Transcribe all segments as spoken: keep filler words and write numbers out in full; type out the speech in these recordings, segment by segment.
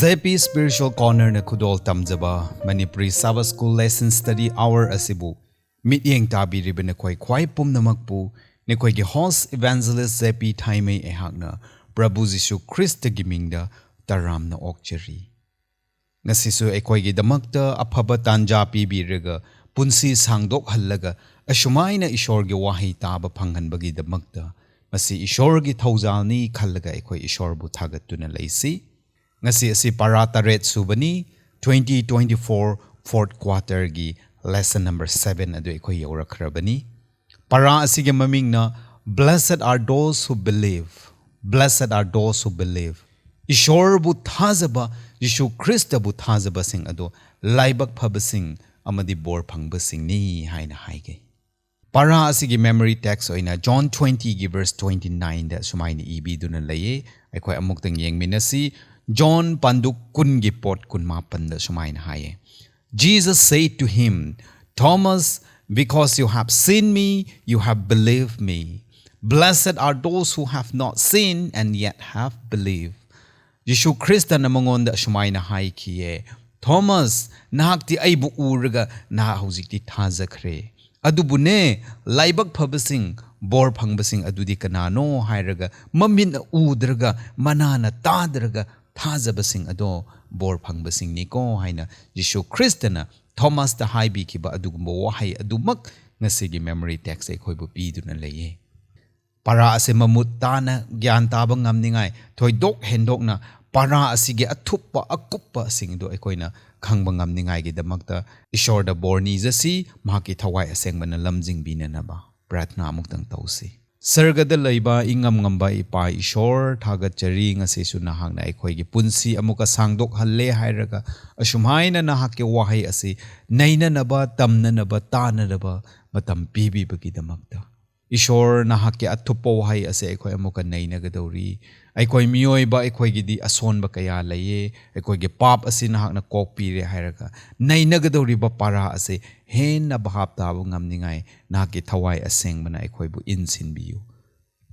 J ꯄꯤ Spiritual Cornerꯅ ꯈꯨꯗꯣꯜ ꯇꯝꯖꯕ Manipuri Sabbath School Lesson Study Hour ꯑꯁꯤꯕꯨ ꯃꯤꯠꯌꯦꯡ ꯇꯥꯕꯤꯔꯤꯕ ꯅꯈꯣꯏ ꯈ꯭ꯋꯥꯏ ꯄꯨꯝꯅꯃꯛꯄꯨ ꯅꯈꯣꯏꯒꯤ host evangelist ꯖꯦ ꯄꯤ ꯊꯥꯏꯃꯩ ꯑꯩꯍꯥꯛꯅ ꯄ꯭ꯔꯚꯨ ꯖꯤꯁꯨ ꯈ꯭ꯔꯤꯁꯇꯒꯤ ꯃꯤꯡꯗ ꯇꯔꯥꯝꯅ ꯑꯣꯛꯆꯔꯤ꯫ ꯉꯁꯤꯁꯨ ꯑꯩꯈꯣꯏꯒꯤꯗꯃꯛꯇ ꯑꯐꯕ ꯇꯥꯟꯖꯥ ꯄꯤꯕꯤꯔꯒ ꯄꯨꯟꯁꯤ ꯁꯥꯡꯗꯣꯛꯍꯜꯂꯒ ꯑꯁꯨꯃꯥꯏꯅ ꯏꯁꯣꯔꯒꯤ ꯋꯥꯍꯩ ꯇꯥꯕ ꯐꯪꯍꯟꯕꯒꯤꯗꯃꯛꯇ ꯃꯁꯤ ꯏꯁꯣꯔꯒꯤ ꯊꯧꯖꯥꯜꯅꯤ ꯈꯜꯂꯒ ꯑꯩꯈꯣꯏ ꯏꯁꯣꯔꯕꯨ ꯊꯥꯒꯠꯇꯨꯅ ꯂꯩꯁꯤ꯫ ꯉꯁꯤ ꯑꯁꯤ ꯄꯔꯥ ꯇꯔꯦꯠ ꯁꯨꯕꯅꯤ, twenty twenty-four fourth quarterꯒꯤ lesson number seven ꯑꯗꯨ ꯑꯩꯈꯣꯏ ꯌꯧꯔꯛꯈ꯭ꯔꯕꯅꯤ꯫ ꯄꯔꯥ ꯑꯁꯤꯒꯤ ꯃꯃꯤꯡꯅ Blessed are those who believe, Blessed are those who believe꯫ ꯏꯁꯣꯔꯕꯨ ꯊꯥꯖꯕ, ꯌꯤꯁꯨ ꯈ꯭ꯔꯤꯁꯇꯕꯨ ꯊꯥꯖꯕꯁꯤꯡ ꯑꯗꯨ ꯂꯥꯏꯕꯛ ꯐꯕꯁꯤꯡ ꯑꯃꯗꯤ ꯕꯣꯔ ꯐꯪꯕꯁꯤꯡꯅꯤ ꯍꯥꯏꯅ ꯍꯥꯏꯒꯦ꯫ ꯄꯔꯥ ꯑꯁꯤꯒꯤ memory text ꯑꯣꯏꯅ John twentyꯒꯤ verse twenty-nineꯗ ꯁꯨꯃꯥꯏꯅ ꯏꯕꯤꯗꯨꯅ ꯂꯩꯌꯦ꯫ ꯑꯩꯈꯣꯏ ꯑꯃꯨꯛꯇꯪ ꯌꯦꯡꯃꯤꯟꯅꯁꯤ꯫ ꯖꯣꯟ ꯄꯥꯟꯗꯨꯛ ꯀꯨꯟꯒꯤ ꯄꯣꯠ ꯀꯨꯟꯃꯥꯄꯟꯗ ꯁꯨꯃꯥꯏꯅ ꯍꯥꯏꯌꯦ, Jesus said to him, Thomas, because you have seen me, you have believed me. Blessed are those who have not seen and yet have believed. ꯌꯤꯁꯨ ꯈ꯭ꯔꯤꯁꯇꯅ ꯃꯉꯣꯟꯗ ꯑꯁꯨꯃꯥꯏꯅ ꯍꯥꯏꯈꯤꯌꯦ, ꯊꯣꯃꯥꯁ, ꯅꯍꯥꯛꯇꯤ ꯑꯩꯕꯨ ꯎꯔꯒ ꯅꯍꯥꯛ ꯍꯧꯖꯤꯛꯇꯤ ꯊꯥꯖꯈ꯭ꯔꯦ꯫ ꯑꯗꯨꯕꯨꯅꯦ, ꯂꯥꯏꯕꯛ ꯐꯕꯁꯤꯡ, ꯕꯣꯔ ꯐꯪꯕꯁꯤꯡ ꯑꯗꯨꯗꯤ ꯀꯅꯥꯅꯣ ꯍꯥꯏꯔꯒ, ꯃꯃꯤꯠꯅ ꯎꯗ꯭ꯔꯒ, ꯃꯅꯥꯅ ꯇꯥꯗ꯭ꯔꯒ ꯊꯥꯖꯕꯁꯤꯡ ꯑꯗꯣ ꯕꯣꯔ ꯐꯪꯕꯁꯤꯡꯅꯤꯀꯣ ꯍꯥꯏꯅ ꯌꯤꯁꯨ ꯈ꯭ꯔꯤꯁꯇꯅ ꯊꯣꯃꯥꯁꯇ ꯍꯥꯏꯕꯤꯈꯤꯕ ꯑꯗꯨꯒꯨꯝꯕ ꯋꯥꯍꯩ ꯑꯗꯨꯃꯛ ꯉꯁꯤꯒꯤ memory text ꯑꯩꯈꯣꯏꯕꯨ ꯄꯤꯗꯨꯅ ꯂꯩꯌꯦ꯫ ꯄꯔꯥ ꯑꯁꯤ ꯃꯃꯨꯠ ꯇꯥꯅ ꯒ꯭ꯌꯥꯟ ꯇꯥꯕ ꯉꯝꯅꯤꯡꯉꯥꯏ, ꯊꯣꯏꯗꯣꯛ ꯍꯦꯟꯗꯣꯛꯅ ꯄꯔꯥ ꯑꯁꯤꯒꯤ ꯑꯊꯨꯞꯄ ꯑꯀꯨꯞꯄꯁꯤꯡꯗꯨ ꯑꯩꯈꯣꯏꯅ ꯈꯪꯕ ꯉꯝꯅꯤꯡꯉꯥꯏꯒꯤꯗꯃꯛꯇ ꯏꯁꯣꯔꯗ ꯕꯣꯔ ꯅꯤꯖꯁꯤ, ꯃꯍꯥꯛꯀꯤ ꯊꯋꯥꯏ ꯑꯁꯦꯡꯕꯅ ꯂꯝꯖꯤꯡꯕꯤꯅꯅꯕ꯫ ꯄ꯭ꯔꯥꯊꯅꯥ ꯑꯃꯨꯛꯇꯪ ꯇꯧꯁꯤ꯫ ꯁꯔꯒꯗ ꯂꯩꯕ ꯏꯉꯝ ꯉꯝꯕ ꯏꯄꯥ ꯏꯁꯣꯔ, ꯊꯥꯒꯠꯆꯔꯤ, ꯉꯁꯤꯁꯨ ꯅꯍꯥꯛꯅ ꯑꯩꯈꯣꯏꯒꯤ ꯄꯨꯟꯁꯤ ꯑꯃꯨꯛꯀ ꯁꯥꯡꯗꯣꯛꯍꯜꯂꯦ ꯍꯥꯏꯔꯒ, ꯑꯁꯨꯝꯍꯥꯏꯅ ꯅꯍꯥꯛꯀꯤ ꯋꯥꯍꯩ ꯑꯁꯤ ꯅꯩꯅꯅꯕ, ꯇꯝꯅꯅꯕ, ꯇꯥꯅꯅꯕ ꯃꯇꯝ ꯄꯤꯕꯤꯕꯒꯤꯗꯃꯛꯇ꯫ ꯏꯁꯣꯔ, ꯅꯍꯥꯛꯀꯤ ꯑꯊꯨꯞꯄ ꯋꯥꯍꯩ ꯑꯁꯤ ꯑꯩꯈꯣꯏ ꯑꯃꯨꯛꯀ ꯅꯩꯅꯒꯗꯧꯔꯤ꯫ ꯑꯩꯈꯣꯏ ꯃꯤꯑꯣꯏꯕ, ꯑꯩꯈꯣꯏꯒꯤꯗꯤ ꯑꯁꯣꯟꯕ ꯀꯌꯥ ꯂꯩꯌꯦ, ꯑꯩꯈꯣꯏꯒꯤ ꯄꯥꯞ ꯑꯁꯤ ꯅꯍꯥꯛꯅ ꯀꯣꯛꯄꯤꯔꯦ ꯍꯥꯏꯔꯒ, ꯅꯩꯅꯒꯗꯧꯔꯤꯕ ꯄꯔꯥ ꯑꯁꯤ ꯍꯦꯟꯅ ꯚꯥꯞ ꯇꯥꯕ ꯉꯝꯅꯤꯡꯉꯥꯏ ꯅꯍꯥꯛꯀꯤ ꯊꯋꯥꯏ ꯑꯁꯦꯡꯕꯅ ꯑꯩꯈꯣꯏꯕꯨ ꯏꯟꯁꯤꯟꯕꯤꯌꯨ꯫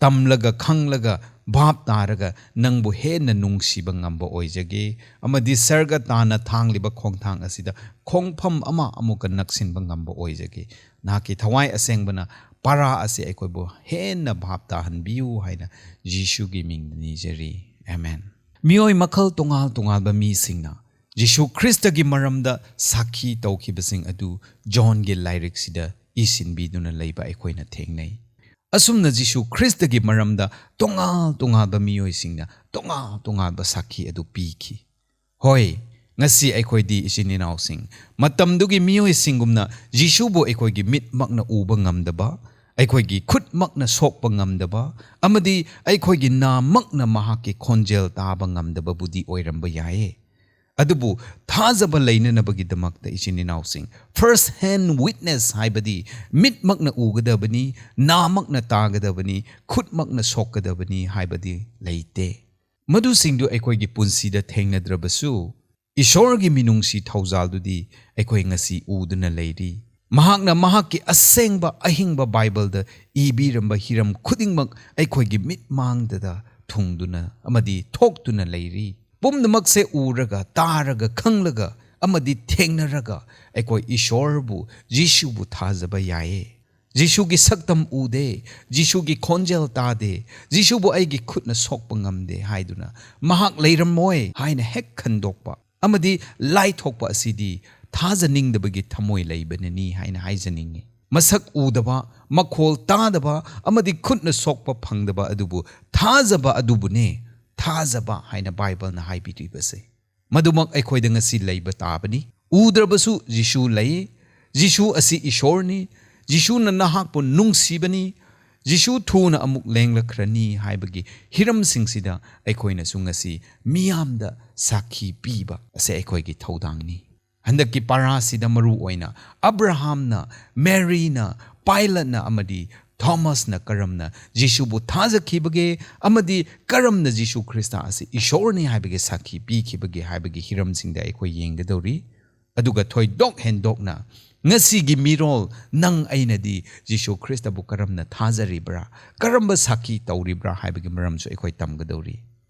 ꯇꯝꯂꯒ, ꯈꯪꯂꯒ, ꯚꯥꯞ ꯇꯥꯔꯒ ꯅꯪꯕꯨ ꯍꯦꯟꯅ ꯅꯨꯡꯁꯤꯕ ꯉꯝꯕ ꯑꯣꯏꯖꯒꯦ꯫ ꯑꯃꯗꯤ ꯁꯔꯒ ꯇꯥꯟꯅ ꯊꯥꯡꯂꯤꯕ ꯈꯣꯡꯊꯥꯡ ꯑꯁꯤꯗ ꯈꯣꯡꯐꯝ ꯑꯃ ꯑꯃꯨꯛꯀ ꯅꯛꯁꯤꯟꯕ ꯉꯝꯕ ꯑꯣꯏꯖꯒꯦ꯫ ꯅꯍꯥꯛꯀꯤ ꯊꯋꯥꯏ ꯑꯁꯦꯡꯕꯅ ꯄꯔꯥ ꯑꯁꯤ ꯑꯩꯈꯣꯏꯕꯨ ꯍꯦꯟꯅ ꯚꯥꯞ ꯇꯥꯍꯟꯕꯤꯌꯨ ꯍꯥꯏꯅ ꯖꯤꯁꯨꯒꯤ ꯃꯤꯡꯗ ꯅꯤꯖꯔꯤ꯫ ꯑꯃꯦꯟ꯫ ꯃꯤꯑꯣꯏ ꯃꯈꯜ ꯇꯣꯉꯥꯜ ꯇꯣꯉꯥꯜꯕ ꯃꯤꯁꯤꯡꯅ ꯖꯤꯁꯨ ꯈ꯭ꯔꯤꯁꯇꯒꯤ ꯃꯔꯝꯗ ꯁꯥꯈꯤ ꯇꯧꯈꯤꯕꯁꯤꯡ ꯑꯗꯨ ꯖꯣꯟꯒꯤ ꯂꯥꯏꯔꯤꯛꯁꯤꯗ ꯏꯁꯤꯟꯕꯤꯗꯨꯅ ꯂꯩꯕ ꯑꯩꯈꯣꯏꯅ ꯊꯦꯡꯅꯩ꯫ ꯑꯁꯨꯝꯅ ꯖꯤꯁꯨ ꯈ꯭ꯔꯤꯁꯇꯒꯤ ꯃꯔꯝꯗ ꯇꯣꯉꯥꯜ ꯇꯣꯉꯥꯜꯕ ꯃꯤꯑꯣꯏꯁꯤꯡꯅ ꯇꯣꯉꯥꯜ ꯇꯣꯉꯥꯜꯕ ꯁꯥꯈꯤ ꯑꯗꯨ ꯄꯤꯈꯤ꯫ ꯍꯣꯏ, ꯉꯁꯤ ꯑꯩꯈꯣꯏꯗꯤ ꯏꯆꯤꯟ ꯏꯅꯥꯎꯁꯤꯡ, ꯃꯇꯝꯗꯨꯒꯤ ꯃꯤꯑꯣꯏꯁꯤꯡꯒꯨꯝꯅ ꯖꯤꯁꯨꯕꯨ ꯑꯩꯈꯣꯏꯒꯤ ꯃꯤꯠꯃꯛꯅ ꯎꯕ ꯉꯝꯗꯕ, ꯑꯩꯈꯣꯏꯒꯤ ꯈꯨꯠꯃꯛꯅ ꯁꯣꯛꯄ ꯉꯝꯗꯕ, ꯑꯃꯗꯤ ꯑꯩꯈꯣꯏꯒꯤ ꯅꯥꯃꯛꯅ ꯃꯍꯥꯛꯀꯤ ꯈꯣꯟꯖꯦꯜ ꯇꯥꯕ ꯉꯝꯗꯕꯕꯨꯗꯤ ꯑꯣꯏꯔꯝꯕ ꯌꯥꯏꯌꯦ꯫ ꯑꯗꯨꯕꯨ ꯊꯥꯖꯕ ꯂꯩꯅꯅꯕꯒꯤꯗꯃꯛꯇ, ꯏꯆꯤꯟ ꯏꯅꯥꯎꯁꯤꯡ, first hand witness ꯍꯥꯏꯕꯗꯤ ꯃꯤꯠꯃꯛꯅ ꯎꯒꯗꯕꯅꯤ, ꯅꯥꯃꯛꯅ ꯇꯥꯒꯗꯕꯅꯤ, ꯈꯨꯠꯃꯛꯅ ꯁꯣꯛꯀꯗꯕꯅꯤ ꯍꯥꯏꯕꯗꯤ ꯂꯩꯇꯦ꯫ ꯃꯗꯨꯁꯤꯡꯗꯨ ꯑꯩꯈꯣꯏꯒꯤ ꯄꯨꯟꯁꯤꯗ ꯊꯦꯡꯅꯗ꯭ꯔꯕꯁꯨ, ꯏꯁꯣꯔꯒꯤ ꯃꯤꯅꯨꯡꯁꯤ ꯊꯧꯖꯥꯜꯗꯨꯗꯤ ꯑꯩꯈꯣꯏ ꯉꯁꯤ ꯎꯗꯨꯅ ꯂꯩꯔꯤ꯫ ꯃꯍꯥꯛꯅ ꯃꯍꯥꯛꯀꯤ ꯑꯁꯦꯡꯕ ꯑꯍꯤꯡꯕ ꯕꯥꯏꯕꯜꯗ ꯏꯕꯤꯔꯝꯕ ꯍꯤꯔꯝ ꯈꯨꯗꯤꯡꯃꯛ ꯑꯩꯈꯣꯏꯒꯤ ꯃꯤꯠꯃꯥꯡꯗꯗ ꯊꯨꯡꯗꯨꯅ ꯑꯃꯗꯤ ꯊꯣꯛꯇꯨꯅ ꯂꯩꯔꯤ꯫ ꯄꯨꯝꯅꯃꯛꯁꯦ ꯎꯔꯒ, ꯇꯥꯔꯒ, ꯈꯪꯂꯒ ꯑꯃꯗꯤ ꯊꯦꯡꯅꯔꯒ ꯑꯩꯈꯣꯏ ꯏꯁꯣꯔꯕꯨ, ꯖꯤꯁꯨꯕꯨ ꯊꯥꯖꯕ ꯌꯥꯏꯌꯦ꯫ ꯖꯤꯁꯨꯒꯤ ꯁꯛꯇꯝ ꯎꯗꯦ, ꯖꯤꯁꯨꯒꯤ ꯈꯣꯟꯖꯦꯜ ꯇꯥꯗꯦ, ꯖꯤꯁꯨꯕꯨ ꯑꯩꯒꯤ ꯈꯨꯠꯅ ꯁꯣꯛꯄ ꯉꯝꯗꯦ ꯍꯥꯏꯗꯨꯅ ꯃꯍꯥꯛ ꯂꯩꯔꯝꯃꯣꯏ ꯍꯥꯏꯅ ꯍꯦꯛ ꯈꯟꯗꯣꯛꯄ ꯑꯃꯗꯤ ꯂꯥꯏꯊꯣꯛꯄ ꯑꯁꯤꯗꯤ ꯊꯥꯖꯅꯤꯡꯗꯕꯒꯤ ꯊꯃꯣꯏ ꯂꯩꯕꯅꯅꯤ ꯍꯥꯏꯅ ꯍꯥꯏꯖꯅꯤꯡꯉꯤ꯫ ꯃꯁꯛ ꯎꯗꯕ, ꯃꯈꯣꯜ ꯇꯥꯗꯕ ꯑꯃꯗꯤ ꯈꯨꯠꯅ ꯁꯣꯛꯄ ꯐꯪꯗꯕ ꯑꯗꯨꯕꯨ ꯊꯥꯖꯕ ꯑꯗꯨꯕꯨꯅꯦ ꯊꯥꯖꯕ ꯍꯥꯏꯅ ꯕꯥꯏꯕꯜꯅ ꯍꯥꯏꯕꯤꯔꯤꯕꯁꯦ꯫ ꯃꯗꯨꯃꯛ ꯑꯩꯈꯣꯏꯗ ꯉꯁꯤ ꯂꯩꯕ ꯇꯥꯕꯅꯤ꯫ ꯎꯗ꯭ꯔꯕꯁꯨ ꯖꯤꯁꯨ ꯂꯩ꯫ ꯖꯤꯁꯨ ꯑꯁꯤ ꯏꯁꯣꯔꯅꯤ꯫ ꯖꯤꯁꯨꯅ ꯅꯍꯥꯛꯄꯨ ꯅꯨꯡꯁꯤꯕꯅꯤ꯫ ꯖꯤꯁꯨ ꯊꯨꯅ ꯑꯃꯨꯛ ꯂꯦꯡꯂꯛꯈ꯭ꯔꯅꯤ ꯍꯥꯏꯕꯒꯤ ꯍꯤꯔꯝꯁꯤꯡꯁꯤꯗ ꯑꯩꯈꯣꯏꯅꯁꯨ ꯉꯁꯤ ꯃꯤꯌꯥꯝꯗ ꯁꯥꯈꯤ ꯄꯤꯕ ꯑꯁꯦ ꯑꯩꯈꯣꯏꯒꯤ ꯊꯧꯗꯥꯡꯅꯤ꯫ ꯍꯟꯗꯛꯀꯤ ꯄꯔꯥꯁꯤꯗ ꯃꯔꯨ ꯑꯣꯏꯅ ꯑꯕ꯭ꯔꯥꯍꯥꯝꯅ, ꯃꯦꯔꯤꯅ, ꯄꯥꯏꯂꯠꯅ ꯑꯃꯗꯤ ꯊꯣꯃꯁꯅ ꯀꯔꯝꯅ ꯖꯤꯁꯨꯕꯨ ꯊꯥꯖꯈꯤꯕꯒꯦ ꯑꯃꯗꯤ ꯀꯔꯝꯅ ꯖꯤꯁꯨ ꯈ꯭ꯔꯤꯁꯇ ꯑꯁꯤ ꯏꯁꯣꯔꯅꯤ ꯍꯥꯏꯕꯒꯤ ꯁꯥꯈꯤ ꯄꯤꯈꯤꯕꯒꯦ ꯍꯥꯏꯕꯒꯤ ꯍꯤꯔꯝꯁꯤꯡꯗ ꯑꯩꯈꯣꯏ ꯌꯦꯡꯒꯗꯧꯔꯤ꯫ ꯑꯗꯨꯒ ꯊꯣꯏꯗꯣꯛ ꯍꯦꯟꯗꯣꯛꯅ ꯉꯁꯤꯒꯤ ꯃꯤꯔꯣꯜ ꯅꯪ ꯑꯩꯅꯗꯤ ꯖꯤꯁꯨ ꯈ꯭ꯔꯤꯁꯇꯕꯨ ꯀꯔꯝꯅ ꯊꯥꯖꯔꯤꯕ꯭ꯔꯥ, ꯀꯔꯝꯕ ꯁꯥꯈꯤ ꯇꯧꯔꯤꯕ꯭ꯔꯥ ꯍꯥꯏꯕꯒꯤ ꯃꯔꯝꯁꯨ ꯑꯩꯈꯣꯏ ꯇꯝꯒꯗꯧꯔꯤ꯫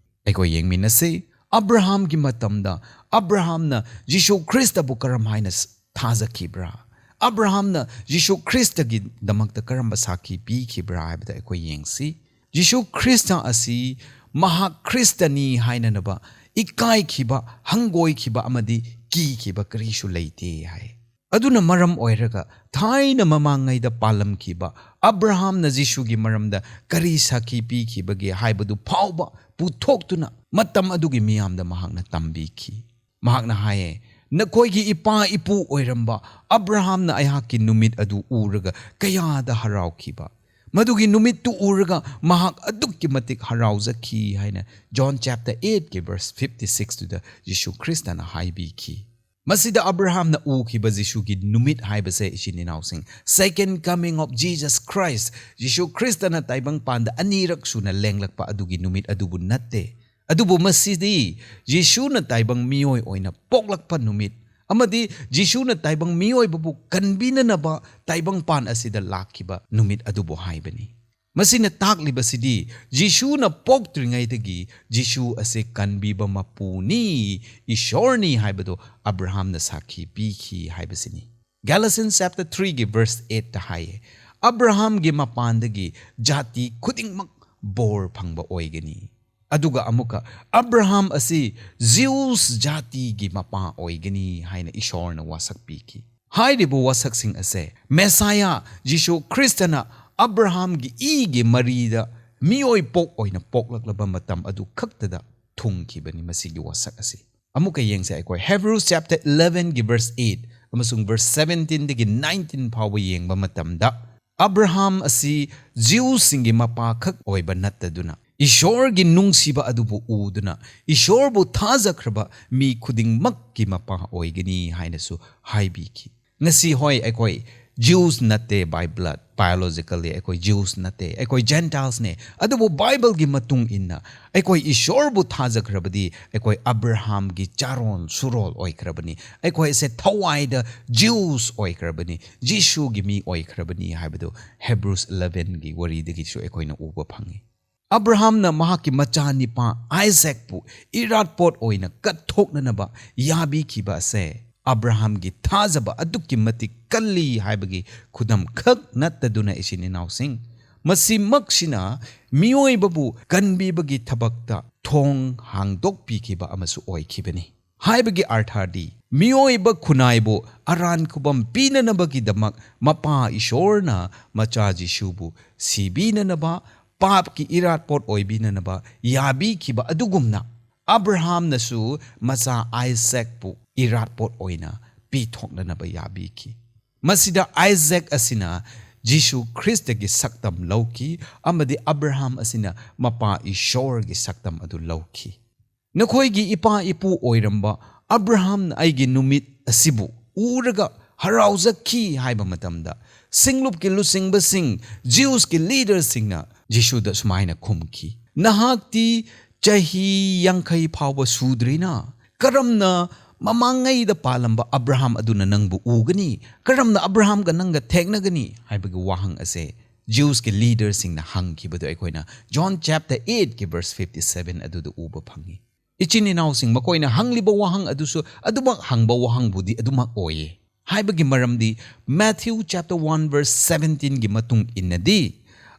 ꯑꯩꯈꯣꯏ ꯌꯦꯡꯃꯤꯟꯅꯁꯤ, ꯑꯕ꯭ꯔꯥꯍꯥꯝꯒꯤ ꯃꯇꯝꯗ ꯑꯕ꯭ꯔꯥꯍꯥꯝꯅ ꯖꯤꯁꯨ ꯈ꯭ꯔꯤꯁꯇꯕꯨ ꯀꯔꯝ ꯍꯥꯏꯅ ꯊꯥꯖꯈꯤꯕ꯭ꯔꯥ? ꯑꯕ꯭ꯔꯥꯍꯥꯝꯅ ꯖꯤꯁꯨ ꯈ꯭ꯔꯤꯁꯇꯒꯤꯗꯃꯛꯇ ꯀꯔꯝꯕ ꯁꯥꯈꯤ ꯄꯤꯈꯤꯕ꯭ꯔꯥ ꯍꯥꯏꯕꯗ ꯑꯩꯈꯣꯏ ꯌꯦꯡꯁꯤ꯫ ꯖꯤꯁꯨ ꯈ꯭ꯔꯤꯁꯇ ꯑꯁꯤ ꯃꯍꯥꯛ ꯈ꯭ꯔꯤꯁꯇꯅꯤ ꯍꯥꯏꯅꯅꯕ ꯏꯀꯥꯏꯈꯤꯕ, ꯍꯪꯒꯣꯏꯈꯤꯕ ꯑꯃꯗꯤ ꯀꯤꯈꯤꯕ ꯀꯔꯤꯁꯨ ꯂꯩꯇꯦ ꯍꯥꯏ꯫ ꯑꯗꯨꯅ ꯃꯔꯝ ꯑꯣꯏꯔꯒ ꯊꯥꯏꯅ ꯃꯃꯥꯡꯉꯩꯗ ꯄꯥꯜꯂꯝꯈꯤꯕ ꯑꯕ꯭ꯔꯥꯍꯥꯝꯅ ꯖꯤꯁꯨꯒꯤ ꯃꯔꯝꯗ ꯀꯔꯤ ꯁꯥꯈꯤ ꯄꯤꯈꯤꯕꯒꯦ ꯍꯥꯏꯕꯗꯨ ꯐꯥꯎꯕ ꯄꯨꯊꯣꯛꯇꯨꯅ ꯃꯇꯝ ꯑꯗꯨꯒꯤ ꯃꯤꯌꯥꯝꯗ ꯃꯍꯥꯛꯅ ꯇꯝꯕꯤꯈꯤ꯫ ꯃꯍꯥꯛꯅ ꯍꯥꯏꯌꯦ, "ꯅꯈꯣꯏꯒꯤ ꯏꯄꯥ ꯏꯄꯨ ꯑꯣꯏꯔꯝꯕ ꯑꯕ꯭ꯔꯥꯍꯥꯝꯅ ꯑꯩꯍꯥꯛꯀꯤ ꯅꯨꯃꯤꯠ ꯑꯗꯨ ꯎꯔꯒ ꯀꯌꯥꯗ ꯍꯔꯥꯎꯈꯤꯕ꯫ ꯃꯗꯨꯒꯤ ꯅꯨꯃꯤꯠꯇꯨ ꯎꯔꯒ ꯃꯍꯥꯛ ꯑꯗꯨꯛꯀꯤ ꯃꯇꯤꯛ ꯍꯔꯥꯎꯖꯈꯤ" ꯍꯥꯏꯅ John chapter eight ꯀꯤ verse fifty six ꯇꯨꯗ ꯖꯤꯁꯨ ꯈ꯭ꯔꯤꯁꯇꯅ ꯍꯥꯏꯕꯤꯈꯤ꯫ ꯃꯁꯤꯗ ꯑꯕ꯭ꯔꯥꯍꯥꯝꯅ ꯎꯈꯤꯕ ꯖꯤꯁꯨꯒꯤ ꯅꯨꯃꯤꯠ ꯍꯥꯏꯕꯁꯦ, ꯏꯆꯤꯟ ꯏꯅꯥꯎꯁꯤꯡ, Second Coming of Jesus Christ, ꯖꯤꯁꯨ ꯈ꯭ꯔꯤꯁꯇꯅ ꯇꯥꯏꯕꯪ ꯄꯥꯟꯗ ꯑꯅꯤꯔꯛ ꯁꯨꯅ ꯂꯦꯡꯂꯛꯄ ꯑꯗꯨꯒꯤ ꯅꯨꯃꯤꯠ ꯑꯗꯨꯕꯨ ꯅꯠꯇꯦ꯫ ꯑꯗꯨꯕꯨ ꯃꯁꯤꯗꯤ ꯖꯤꯁꯨꯅ ꯇꯥꯏꯕꯪ ꯃꯤꯑꯣꯏ ꯑꯣꯏꯅ ꯄꯣꯛꯂꯛꯄ ꯅꯨꯃꯤꯠ ꯑꯃꯗꯤ ꯖꯤꯁꯨꯅ ꯇꯥꯏꯕꯪ ꯃꯤꯑꯣꯏꯕꯕꯨ ꯀꯟꯕꯤꯅꯅꯕ ꯇꯥꯏꯕꯪ ꯄꯥꯟ ꯑꯁꯤꯗ ꯂꯥꯛꯈꯤꯕ ꯅꯨꯃꯤꯠ ꯑꯗꯨꯕꯨ ꯍꯥꯏꯕꯅꯤ꯫ ꯃꯁꯤꯅ ꯇꯥꯛꯂꯤꯕꯁꯤꯗꯤ ꯖꯤꯁꯨꯅ ꯄꯣꯛꯇ꯭ꯔꯤꯉꯩꯗꯒꯤ ꯖꯤꯁꯨ ꯑꯁꯤ ꯀꯟꯕꯤꯕ ꯃꯄꯨꯅꯤ, ꯏꯁꯣꯔꯅꯤ ꯍꯥꯏꯕꯗꯨ ꯑꯕ꯭ꯔꯥꯍꯥꯝꯅ ꯁꯥꯈꯤ ꯄꯤꯈꯤ ꯍꯥꯏꯕꯁꯤꯅꯤ꯫ Galatians chapter three ꯒꯤ verse eight ꯇ ꯍꯥꯏꯌꯦ, "ꯑꯕ꯭ꯔꯥꯍꯥꯝꯒꯤ ꯃꯄꯥꯟꯗꯒꯤ ꯖꯥꯇꯤ ꯈꯨꯗꯤꯡꯃꯛ ꯕꯣꯔ ꯐꯪꯕ ꯑꯣꯏꯒꯅꯤ"꯫ ꯑꯗꯨꯒ ꯑꯃꯨꯛꯀ, "ꯑꯕ꯭ꯔꯥꯍꯥꯝ ꯑꯁꯤ ꯖꯤꯎꯁ ꯖꯥꯇꯤꯒꯤ ꯃꯄꯥ ꯑꯣꯏꯒꯅꯤ" ꯍꯥꯏꯅ ꯏꯁꯣꯔꯅ ꯋꯥꯁꯛ ꯄꯤꯈꯤ꯫ ꯍꯥꯏꯔꯤꯕ ꯋꯥꯁꯛꯁꯤꯡ ꯑꯁꯦ ꯃꯦꯁꯥꯌꯥ ꯖꯤꯁꯨ ꯈ꯭ꯔꯤꯁꯇꯅ ꯑꯕ꯭ꯔꯥꯍꯥꯝꯒꯤ ꯏꯒꯤ ꯃꯔꯤꯗ ꯃꯤꯑꯣꯏ ꯄꯣꯛ ꯑꯣꯏꯅ ꯄꯣꯛꯂꯛꯂꯕ ꯃꯇꯝ ꯑꯗꯨ ꯈꯛꯇꯗ ꯊꯨꯡꯈꯤꯕꯅꯤ ꯃꯁꯤꯒꯤ ꯋꯥꯁꯛ ꯑꯁꯤ꯫ ꯑꯃꯨꯛꯀ ꯌꯦꯡꯁꯦ ꯑꯩꯈꯣꯏ Hebrews chapter eleven ꯒꯤ verse eight ꯑꯃꯁꯨꯡ verse seventeen ꯗꯒꯤ nineteen ꯐꯥꯎꯕ ꯌꯦꯡꯕ ꯃꯇꯝꯗ, "ꯑꯕ꯭ꯔꯥꯍꯥꯝ ꯑꯁꯤ ꯖꯤꯎꯁꯤꯡꯒꯤ ꯃꯄꯥ ꯈꯛ ꯑꯣꯏꯕ ꯅꯠꯇꯗꯨꯅ, ꯏꯁꯣꯔꯒꯤ ꯅꯨꯡꯁꯤꯕ ꯑꯗꯨꯕꯨ ꯎꯗꯨꯅ, ꯏꯁꯣꯔꯕꯨ ꯊꯥꯖꯈ꯭ꯔꯕ ꯃꯤ ꯈꯨꯗꯤꯡꯃꯛꯀꯤ ꯃꯄꯥ ꯑꯣꯏꯒꯅꯤ" ꯍꯥꯏꯅꯁꯨ ꯍꯥꯏꯕꯤꯈꯤ꯫ ꯉꯁꯤ ꯍꯣꯏ, ꯑꯩꯈꯣꯏ Jews ꯅꯠꯇꯦ by blood, biologically ꯑꯩꯈꯣꯏ Jews ꯅꯠꯇꯦ, ꯑꯩꯈꯣꯏ Gentilesꯅꯦ꯫ ꯑꯗꯨꯕꯨ Bibleꯒꯤ ꯃꯇꯨꯡ ꯏꯟꯅ ꯑꯩꯈꯣꯏ ꯏꯁꯣꯔꯕꯨ ꯊꯥꯖꯈ꯭ꯔꯕꯗꯤ ꯑꯩꯈꯣꯏ ꯑꯕ꯭ꯔꯥꯍꯥꯝꯒꯤ ꯆꯥꯔꯣꯟ ꯁꯨꯔꯣꯜ ꯑꯣꯏꯈ꯭ꯔꯕꯅꯤ, ꯑꯩꯈꯣꯏꯁꯦ ꯊꯋꯥꯏꯗ Jews ꯑꯣꯏꯈ꯭ꯔꯕꯅꯤ, ꯖꯤꯁꯨꯒꯤ ꯃꯤ ꯑꯣꯏꯈ꯭ꯔꯕꯅꯤ ꯍꯥꯏꯕꯗꯨ Hebrews elevenꯒꯤ ꯋꯥꯔꯤꯗꯒꯤꯁꯨ ꯑꯩꯈꯣꯏꯅ ꯎꯕ ꯐꯪꯉꯤ꯫ ꯑꯕ꯭ꯔꯥꯍꯥꯝꯅ ꯃꯍꯥꯛꯀꯤ ꯃꯆꯥꯅꯤꯄꯥ ꯑꯥꯏꯖꯦꯛꯄꯨ ꯏꯔꯥꯠꯄꯣꯠ ꯑꯣꯏꯅ ꯀꯠꯊꯣꯛꯅꯅꯕ ꯌꯥꯕꯤꯈꯤꯕ ꯑꯁꯦ ꯑꯕ꯭ꯔꯥꯍꯥꯝꯒꯤ ꯊꯥꯖꯕ ꯑꯗꯨꯛꯀꯤ ꯃꯇꯤꯛ ꯀꯜꯂꯤ ꯍꯥꯏꯕꯒꯤ ꯈꯨꯗꯝ ꯈꯛ ꯅꯠꯇꯗꯨꯅ, ꯏꯆꯤꯟ ꯏꯅꯥꯎꯁꯤꯡ, ꯃꯁꯤꯃꯛꯁꯤꯅ ꯃꯤꯑꯣꯏꯕꯕꯨ ꯀꯟꯕꯤꯕꯒꯤ ꯊꯕꯛꯇ ꯊꯣꯡ ꯍꯥꯡꯗꯣꯛꯄꯤꯈꯤꯕ ꯑꯃꯁꯨ ꯑꯣꯏꯈꯤꯕꯅꯤ꯫ ꯍꯥꯏꯕꯒꯤ ꯑꯔꯊꯗꯤ, ꯃꯤꯑꯣꯏꯕ ꯈꯨꯟꯅꯥꯏꯕꯨ ꯑꯔꯥꯟ ꯈꯨꯕꯝ ꯄꯤꯅꯅꯕꯒꯤꯗꯃꯛ ꯃꯄꯥ ꯏꯁꯣꯔꯅ ꯃꯆꯥ ꯖꯤꯁꯨꯕꯨ ꯁꯤꯕꯤꯅꯅꯕ ꯄꯥꯞꯀꯤ ꯏꯔꯥꯠꯄꯣꯠ ꯑꯣꯏꯕꯤꯅꯅꯕ ꯌꯥꯕꯤꯈꯤꯕ ꯑꯗꯨꯒꯨꯝꯅ, ꯑꯕ꯭ꯔꯥꯍꯥꯝꯅꯁꯨ ꯃꯆꯥ ꯑꯥꯏꯖꯦꯛꯄꯨ ꯏꯔꯥꯠꯄꯣꯠ ꯑꯣꯏꯅ ꯄꯤꯊꯣꯛꯅꯅꯕ ꯌꯥꯕꯤꯈꯤ꯫ ꯃꯁꯤꯗ ꯑꯥꯏꯖꯦꯛ ꯑꯁꯤꯅ ꯖꯤꯁꯨ ꯈ꯭ꯔꯤꯁꯇꯒꯤ ꯁꯛꯇꯝ ꯂꯧꯈꯤ, ꯑꯃꯗꯤ ꯑꯕ꯭ꯔꯥꯍꯥꯝ ꯑꯁꯤꯅ ꯃꯄꯥ ꯏꯁꯣꯔꯒꯤ ꯁꯛꯇꯝ ꯑꯗꯨ ꯂꯧꯈꯤ꯫ "ꯅꯈꯣꯏꯒꯤ ꯏꯄꯥ ꯏꯄꯨ ꯑꯣꯏꯔꯝꯕ ꯑꯕ꯭ꯔꯥꯍꯥꯝꯅ ꯑꯩꯒꯤ ꯅꯨꯃꯤꯠ ꯑꯁꯤꯕꯨ ꯎꯔꯒ ꯍꯔꯥꯎꯖꯈꯤ" ꯍꯥꯏꯕ ꯃꯇꯝꯗ, ꯁꯤꯡꯂꯨꯞꯀꯤ ꯂꯨꯆꯤꯡꯕꯁꯤꯡ, Jewsꯀꯤ leaderꯁꯤꯡꯅ ꯖꯤꯁꯨꯗ ꯁꯨꯃꯥꯏꯅ ꯈꯨꯝꯈꯤ, "ꯅꯍꯥꯛꯇꯤ ꯆꯍꯤ ꯌꯥꯡꯈꯩ ꯐꯥꯎꯕ ꯁꯨꯗ꯭ꯔꯤꯅ, ꯀꯔꯝꯅ ꯃꯃꯥꯡꯉꯩꯗ ꯄꯥꯜꯂꯝꯕ ꯑꯕ꯭ꯔꯥꯍꯥꯝ ꯑꯗꯨꯅ ꯅꯪꯕꯨ ꯎꯒꯅꯤ? ꯀꯔꯝꯅ ꯑꯕ꯭ꯔꯥꯍꯥꯝꯒ ꯅꯪꯒ ꯊꯦꯡꯅꯒꯅꯤ?" ꯍꯥꯏꯕꯒꯤ ꯋꯥꯍꯪ ꯑꯁꯦ Jewsꯀꯤ leaderꯁꯤꯡꯅ ꯍꯪꯈꯤꯕꯗꯨ ꯑꯩꯈꯣꯏꯅ John chapter eightꯀꯤ verse fifty seven ꯑꯗꯨꯗ ꯎꯕ ꯐꯪꯉꯤ꯫ ꯏꯆꯤꯟ ꯏꯅꯥꯎꯁꯤꯡ, ꯃꯈꯣꯏꯅ ꯍꯪꯂꯤꯕ ꯋꯥꯍꯪ ꯑꯗꯨꯁꯨ ꯑꯗꯨꯃꯛ ꯍꯪꯕ ꯋꯥꯍꯪꯕꯨꯗꯤ ꯑꯗꯨꯃꯛ ꯑꯣꯏꯌꯦ꯫ ꯍꯥꯏꯕꯒꯤ ꯃꯔꯝꯗꯤ, Matthew chapter one verse seventeenꯒꯤ ꯃꯇꯨꯡ ꯏꯟꯅꯗꯤ,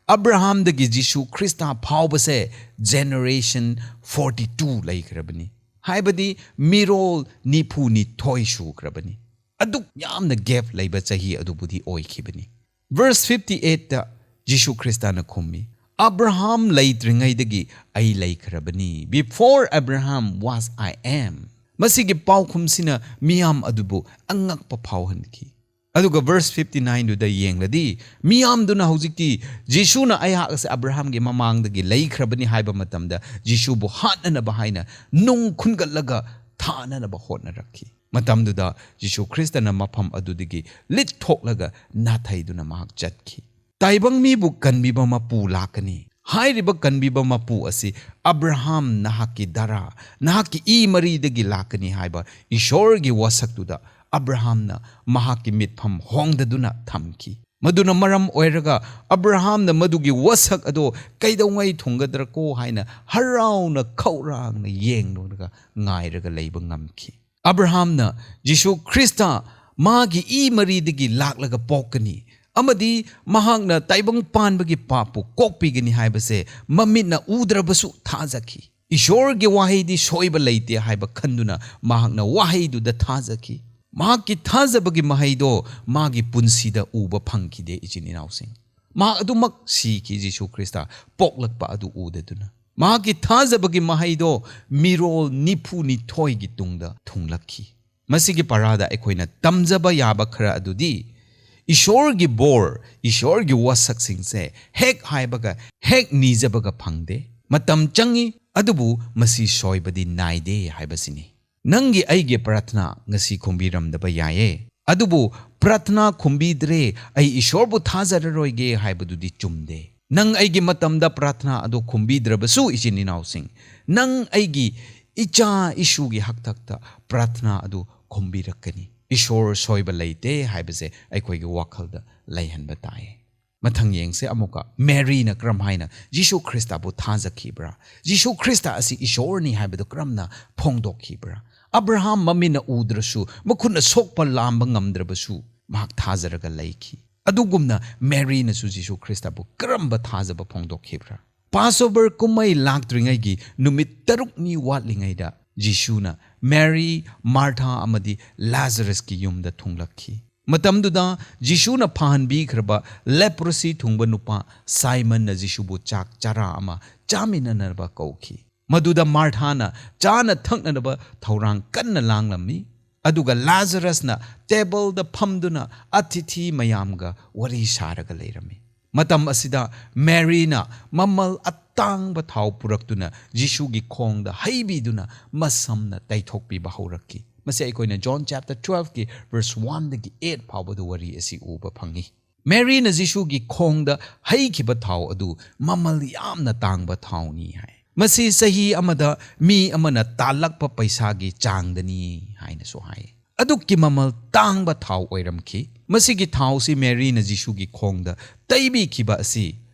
ꯑꯕ꯭ꯔꯥꯍꯥꯝꯗꯒꯤ Jesus Christ ꯐꯥꯎꯕꯁꯦ generation forty two ꯂꯩꯈ꯭ꯔꯕꯅꯤ꯫ ꯍꯥꯏꯕꯗꯤ, ꯃꯤꯔꯣꯜ ꯅꯤꯐꯨ ꯅꯤꯊꯣꯏ ꯁꯨꯈ꯭ꯔꯕꯅꯤ꯫ ꯑꯗꯨꯛ ꯌꯥꯝꯅ gap ꯂꯩꯕ ꯆꯍꯤ ꯑꯗꯨꯕꯨꯗꯤ ꯑꯣꯏꯈꯤꯕꯅꯤ꯫ Verse fifty eightꯇ ꯖꯤꯁꯨ ꯈ꯭ꯔꯤꯁꯇꯅ ꯈꯨꯝꯃꯤ, "ꯑꯕ꯭ꯔꯥꯍꯥꯝ ꯂꯩꯇ꯭ꯔꯤꯉꯩꯗꯒꯤ ꯑꯩ ꯂꯩꯈ꯭ꯔꯕꯅꯤ꯫ Before Abraham was I am." ꯃꯁꯤꯒꯤ ꯄꯥꯎꯈꯨꯝꯁꯤꯅ ꯃꯤꯌꯥꯝ ꯑꯗꯨꯕꯨ ꯑꯉꯛꯄ ꯐꯥꯎꯍꯟꯈꯤ꯫ ꯑꯗꯨꯒ verse fifty nineꯗꯨꯗ ꯌꯦꯡꯂꯗꯤ, ꯃꯤꯌꯥꯝꯗꯨꯅ ꯍꯧꯖꯤꯛꯇꯤ ꯖꯤꯁꯨꯅ "ꯑꯩꯍꯥꯛ ꯑꯁꯤ ꯑꯕ꯭ꯔꯥꯍꯥꯝꯒꯤ ꯃꯃꯥꯡꯗꯒꯤ ꯂꯩꯈ꯭ꯔꯕꯅꯤ" ꯍꯥꯏꯕ ꯃꯇꯝꯗ, ꯖꯤꯁꯨꯕꯨ ꯍꯥꯠꯅꯅꯕ ꯍꯥꯏꯅ ꯅꯨꯡ ꯈꯨꯟꯒꯠꯂꯒ ꯊꯥꯅꯅꯕ ꯍꯣꯠꯅꯔꯛꯈꯤ꯫ ꯃꯇꯝꯗꯨꯗ ꯖꯤꯁꯨ ꯈ꯭ꯔꯤꯁꯇꯅ ꯃꯐꯝ ꯑꯗꯨꯗꯒꯤ ꯂꯤꯠꯊꯣꯛꯂꯒ ꯅꯥꯊꯩꯗꯨꯅ ꯃꯍꯥꯛ ꯆꯠꯈꯤ꯫ ꯇꯥꯏꯕꯪ ꯃꯤꯕꯨ ꯀꯟꯕꯤꯕ ꯃꯄꯨ ꯂꯥꯛꯀꯅꯤ꯫ ꯍꯥꯏꯔꯤꯕ ꯀꯟꯕꯤꯕ ꯃꯄꯨ ꯑꯁꯤ ꯑꯕ꯭ꯔꯍꯥꯝ ꯅꯍꯥꯛꯀꯤ ꯗꯥꯔꯥ, ꯅꯍꯥꯛꯀꯤ ꯏ ꯃꯔꯤꯗꯒꯤ ꯂꯥꯛꯀꯅꯤ ꯍꯥꯏꯕ ꯏꯁꯣꯔꯒꯤ ꯋꯥꯁꯛꯇꯨꯗ ꯑꯕ꯭ꯔꯍꯥꯝꯅ ꯃꯍꯥꯛꯀꯤ ꯃꯤꯠꯐꯝ ꯍꯣꯡꯗꯗꯨꯅ ꯊꯝꯈꯤ꯫ ꯃꯗꯨꯅ ꯃꯔꯝ ꯑꯣꯏꯔꯒ ꯑꯕ꯭ꯔꯍꯥꯝꯅ ꯃꯗꯨꯒꯤ ꯋꯥꯁꯛ ꯑꯗꯣ ꯀꯩꯗꯧꯉꯩ ꯊꯨꯡꯒꯗ꯭ꯔꯀꯣ ꯍꯥꯏꯅ ꯍꯔꯥꯎꯅ ꯈꯧꯔꯥꯡꯅ ꯌꯦꯡꯂꯨꯔꯒ ꯉꯥꯏꯔꯒ ꯂꯩꯕ ꯉꯝꯈꯤ꯫ ꯑꯕ꯭ꯔꯍꯥꯝꯅ ꯖꯤꯁꯨ ꯈ꯭ꯔꯤꯁꯇ ꯃꯥꯒꯤ ꯏ ꯃꯔꯤꯗꯒꯤ ꯂꯥꯛꯂꯒ ꯄꯣꯛꯀꯅꯤ ꯑꯃꯗꯤ ꯃꯍꯥꯛꯅ ꯇꯥꯏꯕꯪ ꯄꯥꯟꯕꯒꯤ ꯄꯥꯞꯄꯨ ꯀꯣꯛꯄꯤꯒꯅꯤ ꯍꯥꯏꯕꯁꯦ ꯃꯃꯤꯠꯅ ꯎꯗ꯭ꯔꯕꯁꯨ ꯊꯥꯖꯈꯤ꯫ ꯏꯁꯣꯔꯒꯤ ꯋꯥꯍꯩꯗꯤ ꯁꯣꯏꯕ ꯂꯩꯇꯦ ꯍꯥꯏꯕ ꯈꯟꯗꯨꯅ ꯃꯍꯥꯛꯅ ꯋꯥꯍꯩꯗꯨꯗ ꯊꯥꯖꯈꯤ꯫ ꯃꯍꯥꯛꯀꯤ ꯊꯥꯖꯕꯒꯤ ꯃꯍꯩꯗꯣ ꯃꯥꯒꯤ ꯄꯨꯟꯁꯤꯗ ꯎꯕ ꯐꯪꯈꯤꯗꯦ, ꯏꯆꯤꯟ ꯏꯅꯥꯎꯁꯤꯡ꯫ ꯃꯍꯥꯛ ꯑꯗꯨꯃꯛ ꯁꯤꯈꯤ, ꯖꯤꯁꯨ ꯈ꯭ꯔꯤꯁꯇ ꯄꯣꯛꯂꯛꯄ ꯑꯗꯨ ꯎꯗꯗꯨꯅ꯫ ꯃꯍꯥꯛꯀꯤ ꯊꯥꯖꯕꯒꯤ ꯃꯍꯩꯗꯣ ꯃꯤꯔꯣꯜ ꯅꯤꯐꯨ ꯅꯤꯊꯣꯏꯒꯤ ꯇꯨꯡꯗ ꯊꯨꯡꯂꯛꯈꯤ꯫ ꯃꯁꯤꯒꯤ ꯄꯔꯥꯗ ꯑꯩꯈꯣꯏꯅ ꯇꯝꯖꯕ ꯌꯥꯕ ꯈꯔ ꯑꯗꯨꯗꯤ, ꯏꯁꯣꯔꯒꯤ ꯕꯣꯔ, ꯏꯁꯣꯔꯒꯤ ꯋꯥꯁꯛꯁꯤꯡꯁꯦ ꯍꯦꯛ ꯍꯥꯏꯕꯒ ꯍꯦꯛ ꯅꯤꯖꯕꯒ ꯐꯪꯗꯦ꯫ ꯃꯇꯝ ꯆꯪꯏ, ꯑꯗꯨꯕꯨ ꯃꯁꯤ ꯁꯣꯏꯕꯗꯤ ꯅꯥꯏꯗꯦ ꯍꯥꯏꯕꯁꯤꯅꯤ꯫ ꯅꯪꯒꯤ ꯑꯩꯒꯤ ꯄ꯭ꯔꯥꯊꯅꯥ ꯉꯁꯤ ꯈꯨꯝꯕꯤꯔꯝꯗꯕ ꯌꯥꯏꯌꯦ, ꯑꯗꯨꯕꯨ ꯄ꯭ꯔꯥꯊꯅꯥ ꯈꯨꯝꯕꯤꯗ꯭ꯔꯦ, ꯑꯩ ꯏꯁꯣꯔꯕꯨ ꯊꯥꯖꯔꯔꯣꯏꯒꯦ ꯍꯥꯏꯕꯗꯨꯗꯤ ꯆꯨꯝꯗꯦ꯫ ꯅꯪ ꯑꯩꯒꯤ ꯃꯇꯝꯗ ꯄ꯭ꯔꯥꯊꯅꯥ ꯑꯗꯨ ꯈꯨꯝꯕꯤꯗ꯭ꯔꯕꯁꯨ, ꯏꯆꯤꯟ ꯏꯅꯥꯎꯁꯤꯡ, ꯅꯪ ꯑꯩꯒꯤ ꯏꯆꯥ ꯏꯁꯨꯒꯤ ꯍꯛꯊꯛꯇ ꯄ꯭ꯔꯥꯊꯅꯥ ꯑꯗꯨ ꯈꯨꯝꯕꯤꯔꯛꯀꯅꯤ꯫ ꯏꯁꯣꯔ ꯁꯣꯏꯕ ꯂꯩꯇꯦ ꯍꯥꯏꯕꯁꯦ ꯑꯩꯈꯣꯏꯒꯤ ꯋꯥꯈꯜꯗ ꯂꯩꯍꯟꯕ ꯇꯥꯏ꯫ ꯃꯊꯪ ꯌꯦꯡꯁꯦ ꯑꯃꯨꯛꯀ, ꯃꯦꯔꯤꯅ ꯀꯔꯝ ꯍꯥꯏꯅ ꯖꯤꯁꯨ ꯈ꯭ꯔꯤꯁꯇꯕꯨ ꯊꯥꯖꯈꯤꯕ꯭ꯔꯥ? ꯖꯤꯁꯨ ꯈ꯭ꯔꯤꯁꯇ ꯑꯁꯤ ꯏꯁꯣꯔꯅꯤ ꯍꯥꯏꯕꯗꯨ ꯀꯔꯝꯅ ꯐꯣꯡꯗꯣꯛꯈꯤꯕ꯭ꯔꯥ? ꯑꯕ꯭ꯔꯍꯥꯝ ꯃꯃꯤꯠꯅ ꯎꯗ꯭ꯔꯁꯨ, ꯃꯈꯨꯠꯅ ꯁꯣꯛꯄ ꯂꯥꯝꯕ ꯉꯝꯗ꯭ꯔꯕꯁꯨ, ꯃꯍꯥꯛ ꯊꯥꯖꯔꯒ ꯂꯩꯈꯤ꯫ ꯑꯗꯨꯒꯨꯝꯅ ꯃꯦꯔꯤꯅꯁꯨ ꯖꯤꯁꯨ ꯈ꯭ꯔꯤꯁꯇꯕꯨ ꯀꯔꯝꯕ ꯊꯥꯖꯕ ꯐꯣꯡꯗꯣꯛꯈꯤꯕ꯭ꯔꯥ? ꯄꯥꯁꯑꯣꯚꯔ ꯀꯨꯝꯍꯩ ꯂꯥꯛꯇ꯭ꯔꯤꯉꯩꯒꯤ ꯅꯨꯃꯤꯠ ꯇꯔꯨꯛꯅꯤ ꯋꯥꯠꯂꯤꯉꯩꯗ ꯖꯤꯁꯨꯅ ꯃꯦꯔꯤ, ꯃꯥꯔꯊꯥ ꯑꯃꯗꯤ ꯂꯥꯖꯔꯁꯀꯤ ꯌꯨꯝꯗ ꯊꯨꯡꯂꯛꯈꯤ꯫ ꯃꯇꯝꯗꯨꯗ ꯖꯤꯁꯨꯅ ꯐꯍꯟꯕꯤꯈ꯭ꯔꯕ ꯂꯦꯄ꯭ꯔꯣꯁꯤ ꯊꯨꯡꯕ ꯅꯨꯄꯥ ꯁꯥꯏꯃꯟꯅ ꯖꯤꯁꯨꯕꯨ ꯆꯥꯛ ꯆꯔꯥ ꯑꯃ ꯆꯥꯃꯤꯟꯅꯅꯕ ꯀꯧꯈꯤ꯫ ꯃꯗꯨꯗ ꯃꯥꯔꯊꯥꯅ ꯆꯥꯅ ꯊꯛꯅꯅꯕ ꯊꯧꯔꯥꯡ ꯀꯟꯅ ꯂꯥꯡꯂꯝꯃꯤ, ꯑꯗꯨꯒ ꯂꯥꯖꯔꯁꯅ ꯇꯦꯕꯜꯗ ꯐꯝꯗꯨꯅ ꯑꯇꯤꯊꯤ ꯃꯌꯥꯝꯒ ꯋꯥꯔꯤ ꯁꯥꯔꯒ ꯂꯩꯔꯝꯃꯤ꯫ ꯃꯇꯝ ꯑꯁꯤꯗ ꯃꯦꯔꯤꯅ ꯃꯃꯜ ꯑꯇꯥꯡꯕ ꯊꯥꯎ ꯄꯨꯔꯛꯇꯨꯅ ꯖꯤꯁꯨꯒꯤ ꯈꯣꯡꯗ ꯍꯩꯕꯤꯗꯨꯅ ꯃꯁꯝꯅ ꯇꯩꯊꯣꯛꯄꯤꯕ ꯍꯧꯔꯛꯈꯤ꯫ ꯃꯁꯤ ꯑꯩꯈꯣꯏꯅ John chapter twelveꯀꯤ verse oneꯗꯒꯤ eight ꯐꯥꯎꯕꯗ ꯋꯥꯔꯤ ꯑꯁꯤ ꯎꯕ ꯐꯪꯏ꯫ ꯃꯦꯔꯤꯅ ꯖꯤꯁꯨꯒꯤ ꯈꯣꯡꯗ ꯍꯩꯈꯤꯕ ꯊꯥꯎ ꯑꯗꯨ ꯃꯃꯜ ꯌꯥꯝꯅ ꯇꯥꯡꯕ ꯊꯥꯎꯅꯤ ꯍꯥꯏ꯫ ꯃꯁꯤ ꯆꯍꯤ ꯑꯃꯗ ꯃꯤ ꯑꯃꯅ ꯇꯥꯜꯂꯛꯄ ꯄꯩꯁꯥꯒꯤ ꯆꯥꯡꯗꯅꯤ ꯍꯥꯏꯅꯁꯨ ꯍꯥꯏ꯫ ꯑꯗꯨꯛꯀꯤ ꯃꯃꯜ ꯇꯥꯡꯕ ꯊꯥꯎ ꯑꯣꯏꯔꯝꯈꯤ꯫ ꯃꯁꯤꯒꯤ ꯊꯥꯎꯁꯤ ꯃꯦꯔꯤꯅ ꯖꯤꯁꯨꯒꯤ ꯈꯣꯡꯗ ꯇꯩꯕꯤꯈꯤꯕ ꯑꯁꯤ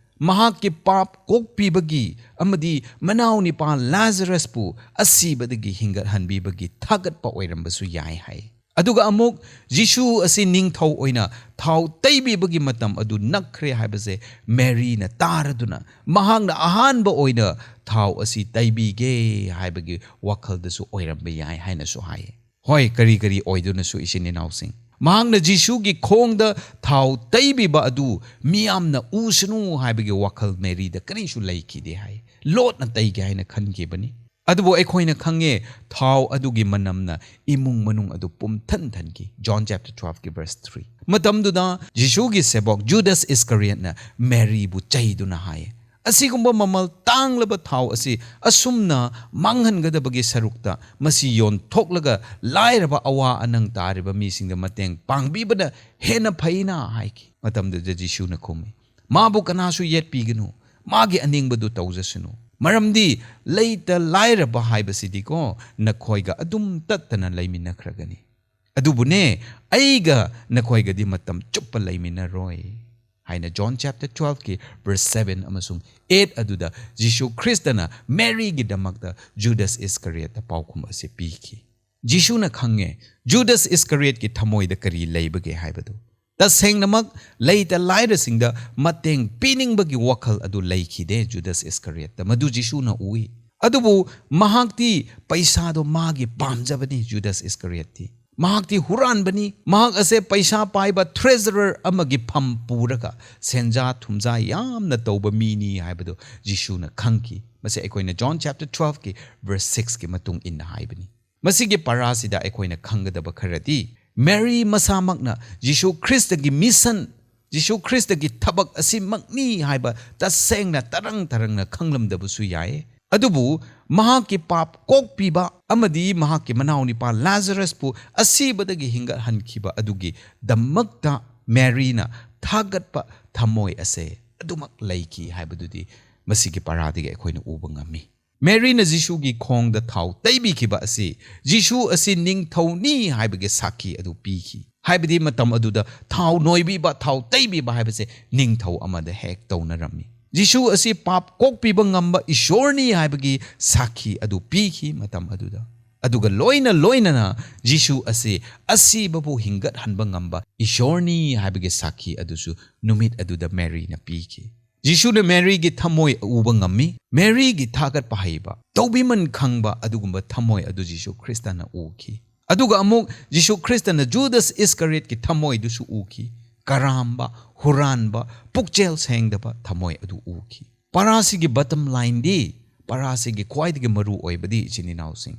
ꯃꯍꯥꯛꯀꯤ ꯄꯥꯞ ꯀꯣꯛꯄꯤꯕꯒꯤ ꯑꯃꯗꯤ ꯃꯅꯥꯎ ꯅꯤꯄꯥ ꯂꯥꯖꯔꯁꯄꯨ ꯑꯁꯤꯕꯗꯒꯤ ꯍꯤꯡꯒꯠꯍꯟꯕꯤꯕꯒꯤ ꯊꯥꯒꯠꯄ ꯑꯣꯏꯔꯝꯕꯁꯨ ꯌꯥꯏ ꯍꯥꯏ꯫ ꯑꯗꯨꯒ ꯑꯃꯨꯛ ꯖꯤꯁꯨ ꯑꯁꯤ ꯅꯤꯡꯊꯧ ꯑꯣꯏꯅ ꯊꯥꯎ ꯇꯩꯕꯤꯕꯒꯤ ꯃꯇꯝ ꯑꯗꯨ ꯅꯛꯈ꯭ꯔꯦ ꯍꯥꯏꯕꯁꯦ ꯃꯦꯔꯤꯅ ꯇꯥꯔꯗꯨꯅ ꯃꯍꯥꯛꯅ ꯑꯍꯥꯟꯕ ꯑꯣꯏꯅ ꯊꯥꯎ ꯑꯁꯤ ꯇꯩꯕꯤꯒꯦ ꯍꯥꯏꯕꯒꯤ ꯋꯥꯈꯜꯗꯁꯨ ꯑꯣꯏꯔꯝꯕ ꯌꯥꯏ ꯍꯥꯏꯅꯁꯨ ꯍꯥꯏ꯫ ꯍꯣꯏ, ꯀꯔꯤ ꯀꯔꯤ ꯑꯣꯏꯗꯨꯅꯁꯨ ꯏꯆꯤꯟ ꯏꯅꯥꯎꯁꯤꯡ, ꯃꯍꯥꯛꯅ ꯖꯤꯁꯨꯒꯤ ꯈꯣꯡꯗ ꯊꯥꯎ ꯇꯩꯕꯤꯕ ꯑꯗꯨ ꯃꯤꯌꯥꯝꯅ ꯎꯁꯅꯨ ꯍꯥꯏꯕꯒꯤ ꯋꯥꯈꯜ ꯃꯦꯔꯤꯗ ꯀꯔꯤꯁꯨ ꯂꯩꯈꯤꯗꯦ ꯍꯥꯏ꯫ ꯂꯣꯠꯅ ꯇꯩꯒꯦ ꯍꯥꯏꯅ ꯈꯟꯈꯤꯕꯅꯤ꯫ ꯑꯗꯨꯕꯨ ꯑꯩꯈꯣꯏꯅ ꯈꯪꯉꯦ, ꯊꯥꯎ ꯑꯗꯨꯒꯤ ꯃꯅꯝꯅ ꯏꯃꯨꯡ ꯃꯅꯨꯡ ꯑꯗꯨ ꯄꯨꯝꯊꯟ ꯊꯟꯈꯤ꯫ John chapter twelveꯀꯤ verse three꯫ ꯃꯇꯝꯗꯨꯗ ꯖꯤꯁꯨꯒꯤ ꯁꯦꯕꯣꯛ ꯖꯨꯗꯥꯁ ꯏꯁꯀꯔꯤꯌꯠꯅ ꯃꯦꯔꯤꯕꯨ ꯆꯩꯗꯨꯅ ꯍꯥꯏ, "ꯑꯁꯤꯒꯨꯝꯕ ꯃꯃꯜ ꯇꯥꯡꯂꯕ ꯊꯥꯎ ꯑꯁꯤ ꯑꯁꯨꯝꯅ ꯃꯥꯡꯍꯟꯒꯗꯕꯒꯤ ꯁꯔꯨꯛꯇ ꯃꯁꯤ ꯌꯣꯟꯊꯣꯛꯂꯒ ꯂꯥꯏꯔꯕ ꯑꯋꯥ ꯑꯅꯪ ꯇꯥꯔꯤꯕ ꯃꯤꯁꯤꯡꯗ ꯃꯇꯦꯡ ꯄꯥꯡꯕꯤꯕꯅ ꯍꯦꯟꯅ ꯐꯩꯅ" ꯍꯥꯏꯈꯤ꯫ ꯃꯇꯝꯗꯨꯗ ꯖꯤꯁꯨꯅ ꯈꯨꯝꯃꯤ, "ꯃꯥꯕꯨ ꯀꯅꯥꯁꯨ ꯌꯦꯠꯄꯤꯒꯅꯨ, ꯃꯥꯒꯤ ꯑꯅꯤꯡꯕꯗꯨ ꯇꯧꯖꯁꯅꯨ꯫ ꯃꯔꯝꯗꯤ ꯂꯩꯇ ꯂꯥꯏꯔꯕ ꯍꯥꯏꯕꯁꯤꯗꯤꯀꯣ, ꯅꯈꯣꯏꯒ ꯑꯗꯨꯝ ꯇꯠꯇꯅ ꯂꯩꯃꯤꯟꯅꯈ꯭ꯔꯒꯅꯤ꯫ ꯑꯗꯨꯕꯨꯅꯦ, ꯑꯩꯒ ꯅꯈꯣꯏꯒꯗꯤ ꯃꯇꯝ ꯆꯨꯞꯄ ꯂꯩꯃꯤꯟꯅꯔꯣꯏ" ꯍꯥꯏꯅ John chapter twelveꯀꯤ verse seven ꯑꯃꯁꯨꯡ eight ꯑꯗꯨꯗ ꯖꯤꯁꯨ ꯈ꯭ꯔꯤꯁꯇꯅ ꯃꯦꯔꯤꯒꯤꯗꯃꯛꯇ ꯖꯨꯗꯥꯁ ꯏꯁꯀꯔꯤꯌꯠꯇ ꯄꯥꯎꯈꯨꯝ ꯑꯁꯤ ꯄꯤꯈꯤ꯫ ꯖꯤꯁꯨꯅ ꯈꯪꯉꯦ ꯖꯨꯗꯥꯁ ꯏꯁꯀꯔꯤꯌꯠꯀꯤ ꯊꯃꯣꯏꯗ ꯀꯔꯤ ꯂꯩꯕꯒꯦ ꯍꯥꯏꯕꯗꯨ꯫ ꯇꯁꯦꯡꯅꯃꯛ ꯂꯩꯇ ꯂꯥꯏꯔꯁꯤꯡꯗ ꯃꯇꯦꯡ ꯄꯤꯅꯤꯡꯕꯒꯤ ꯋꯥꯈꯜ ꯑꯗꯨ ꯂꯩꯈꯤꯗꯦ ꯖꯨꯗꯥꯁ ꯏꯁꯀꯔꯤꯌꯠꯇ, ꯃꯗꯨ ꯖꯤꯁꯨꯅ ꯎꯏ꯫ ꯑꯗꯨꯕꯨ ꯃꯍꯥꯛꯇꯤ ꯄꯩꯁꯥꯗꯣ ꯃꯥꯒꯤ ꯄꯥꯝꯖꯕꯅꯤ꯫ ꯖꯨꯗꯥꯁ ꯏꯁꯀꯔꯤꯌꯠꯇꯤ ꯃꯍꯥꯛꯇꯤ ꯍꯨꯔꯥꯟꯕꯅꯤ꯫ ꯃꯍꯥꯛ ꯑꯁꯦ ꯄꯩꯁꯥ ꯄꯥꯏꯕ treasurer ꯑꯃꯒꯤ ꯐꯝ ꯄꯨꯔꯒ ꯁꯦꯟꯖꯥ ꯊꯨꯝꯖꯥ ꯌꯥꯝꯅ ꯇꯧꯕ ꯃꯤꯅꯤ ꯍꯥꯏꯕꯗꯨ ꯖꯤꯁꯨꯅ ꯈꯪꯈꯤ꯫ ꯃꯁꯤ ꯑꯩꯈꯣꯏꯅ John chapter twelveꯀꯤ verse sixꯀꯤ ꯃꯇꯨꯡ ꯏꯟꯅ ꯍꯥꯏꯕꯅꯤ꯫ ꯃꯁꯤꯒꯤ ꯄꯔꯥꯁꯤꯗ ꯑꯩꯈꯣꯏꯅ ꯈꯪꯒꯗꯕ ꯈꯔꯗꯤ, ꯃꯦꯔꯤ ꯃꯁꯥꯃꯛꯅ ꯖꯤꯁꯨ ꯈ꯭ꯔꯤꯁꯇꯒꯤ mission ꯖꯤꯁꯨ ꯈ꯭ꯔꯤꯁꯇꯒꯤ ꯊꯕꯛ ꯑꯁꯤꯃꯛꯅꯤ ꯍꯥꯏꯕ ꯇꯁꯦꯡꯅ ꯇꯔꯪ ꯇꯔꯪꯅ ꯈꯪꯂꯝꯗꯕꯁꯨ ꯌꯥꯏ꯫ ꯑꯗꯨꯕꯨ ꯃꯍꯥꯛꯀꯤ ꯄꯥꯞ ꯀꯣꯛꯄꯤꯕ ꯑꯃꯗꯤ ꯃꯍꯥꯛꯀꯤ ꯃꯅꯥꯎꯅꯤꯄꯥ ꯂꯥꯖꯔꯁꯄꯨ ꯑꯁꯤꯕꯗꯒꯤ ꯍꯤꯡꯒꯠꯍꯟꯈꯤꯕ ꯑꯗꯨꯒꯤ ꯗꯃꯛꯇ ꯃꯦꯔꯤꯅ ꯊꯥꯒꯠꯄ ꯊꯝꯃꯣꯏ ꯑꯁꯦ ꯑꯗꯨꯃꯛ ꯂꯩꯈꯤ ꯍꯥꯏꯕꯗꯨꯗꯤ ꯃꯁꯤꯒꯤ ꯄꯔꯥꯗꯒꯤ ꯑꯩꯈꯣꯏꯅ ꯎꯕ ꯉꯝꯃꯤ꯫ ꯃꯦꯔꯤꯅ ꯖꯤꯁꯨꯒꯤ ꯈꯣꯡꯗ ꯊꯥꯎ ꯇꯩꯕꯤꯈꯤꯕ ꯑꯁꯤ ꯖꯤꯁꯨ ꯑꯁꯤ ꯅꯤꯡꯊꯧꯅꯤ ꯍꯥꯏꯕꯒꯤ ꯁꯥꯈꯤ ꯑꯗꯨ ꯄꯤꯈꯤ꯫ ꯍꯥꯏꯕꯗꯤ ꯃꯇꯝ ꯑꯗꯨꯗ ꯊꯥꯎ ꯅꯣꯏꯕꯤꯕ, ꯊꯥꯎ ꯇꯩꯕꯤꯕ ꯍꯥꯏꯕꯁꯦ ꯅꯤꯡꯊꯧ ꯑꯃꯗ ꯍꯦꯛ ꯇꯧꯅꯔꯝꯃꯤ꯫ ꯖꯤꯁꯨ ꯑꯁꯤ ꯄꯥꯞ ꯀꯣꯛꯄꯤꯕ ꯉꯝꯕ ꯏꯁꯣꯔꯅꯤ ꯍꯥꯏꯕꯒꯤ ꯁꯥꯈꯤ ꯑꯗꯨ ꯄꯤꯈꯤ ꯃꯇꯝ ꯑꯗꯨꯗ꯫ ꯑꯗꯨꯒ ꯂꯣꯏꯅ ꯂꯣꯏꯅꯅ ꯖꯤꯁꯨ ꯑꯁꯤ ꯑꯁꯤꯕꯕꯨ ꯍꯤꯡꯒꯠꯍꯟꯕ ꯉꯝꯕ ꯏꯁꯣꯔꯅꯤ ꯍꯥꯏꯕꯒꯤ ꯁꯥꯈꯤ ꯑꯗꯨꯁꯨ ꯅꯨꯃꯤꯠ ꯑꯗꯨꯗ ꯃꯦꯔꯤꯅ ꯄꯤꯈꯤ꯫ ꯖꯤꯁꯨꯅ ꯃꯦꯔꯤꯒꯤ ꯊꯃꯣꯏ ꯎꯕ ꯉꯝꯃꯤ꯫ ꯃꯦꯔꯤꯒꯤ ꯊꯥꯒꯠꯄ ꯍꯩꯕ, ꯇꯧꯕꯤꯃꯟ ꯈꯪꯕ ꯑꯗꯨꯒꯨꯝꯕ ꯊꯃꯣꯏ ꯑꯗꯨ ꯖꯤꯁꯨ ꯈ꯭ꯔꯤꯁꯇꯅ ꯎꯈꯤ꯫ ꯑꯗꯨꯒ ꯑꯃꯨꯛ ꯖꯤꯁꯨ ꯈ꯭ꯔꯤꯁꯇꯅ ꯖꯨꯗꯁ ꯏꯁꯀꯔꯤꯌꯠꯀꯤ ꯊꯃꯣꯏꯗꯨꯁꯨ ꯎꯈꯤ꯫ ꯀꯔꯥꯝꯕ, ꯍꯨꯔꯥꯟꯕ, ꯄꯨꯛꯆꯦꯜ ꯁꯦꯡꯗꯕ ꯊꯃꯣꯏ ꯑꯗꯨ ꯎꯈꯤ꯫ ꯄꯔꯥꯁꯤꯒꯤ ꯕꯇꯝ ꯂꯥꯏꯟꯗꯤ, ꯄꯔꯥꯁꯤꯒꯤ ꯈ꯭ꯋꯥꯏꯗꯒꯤ ꯃꯔꯨ ꯑꯣꯏꯕꯗꯤ, ꯏꯆꯤꯟ ꯏꯅꯥꯎꯁꯤꯡ,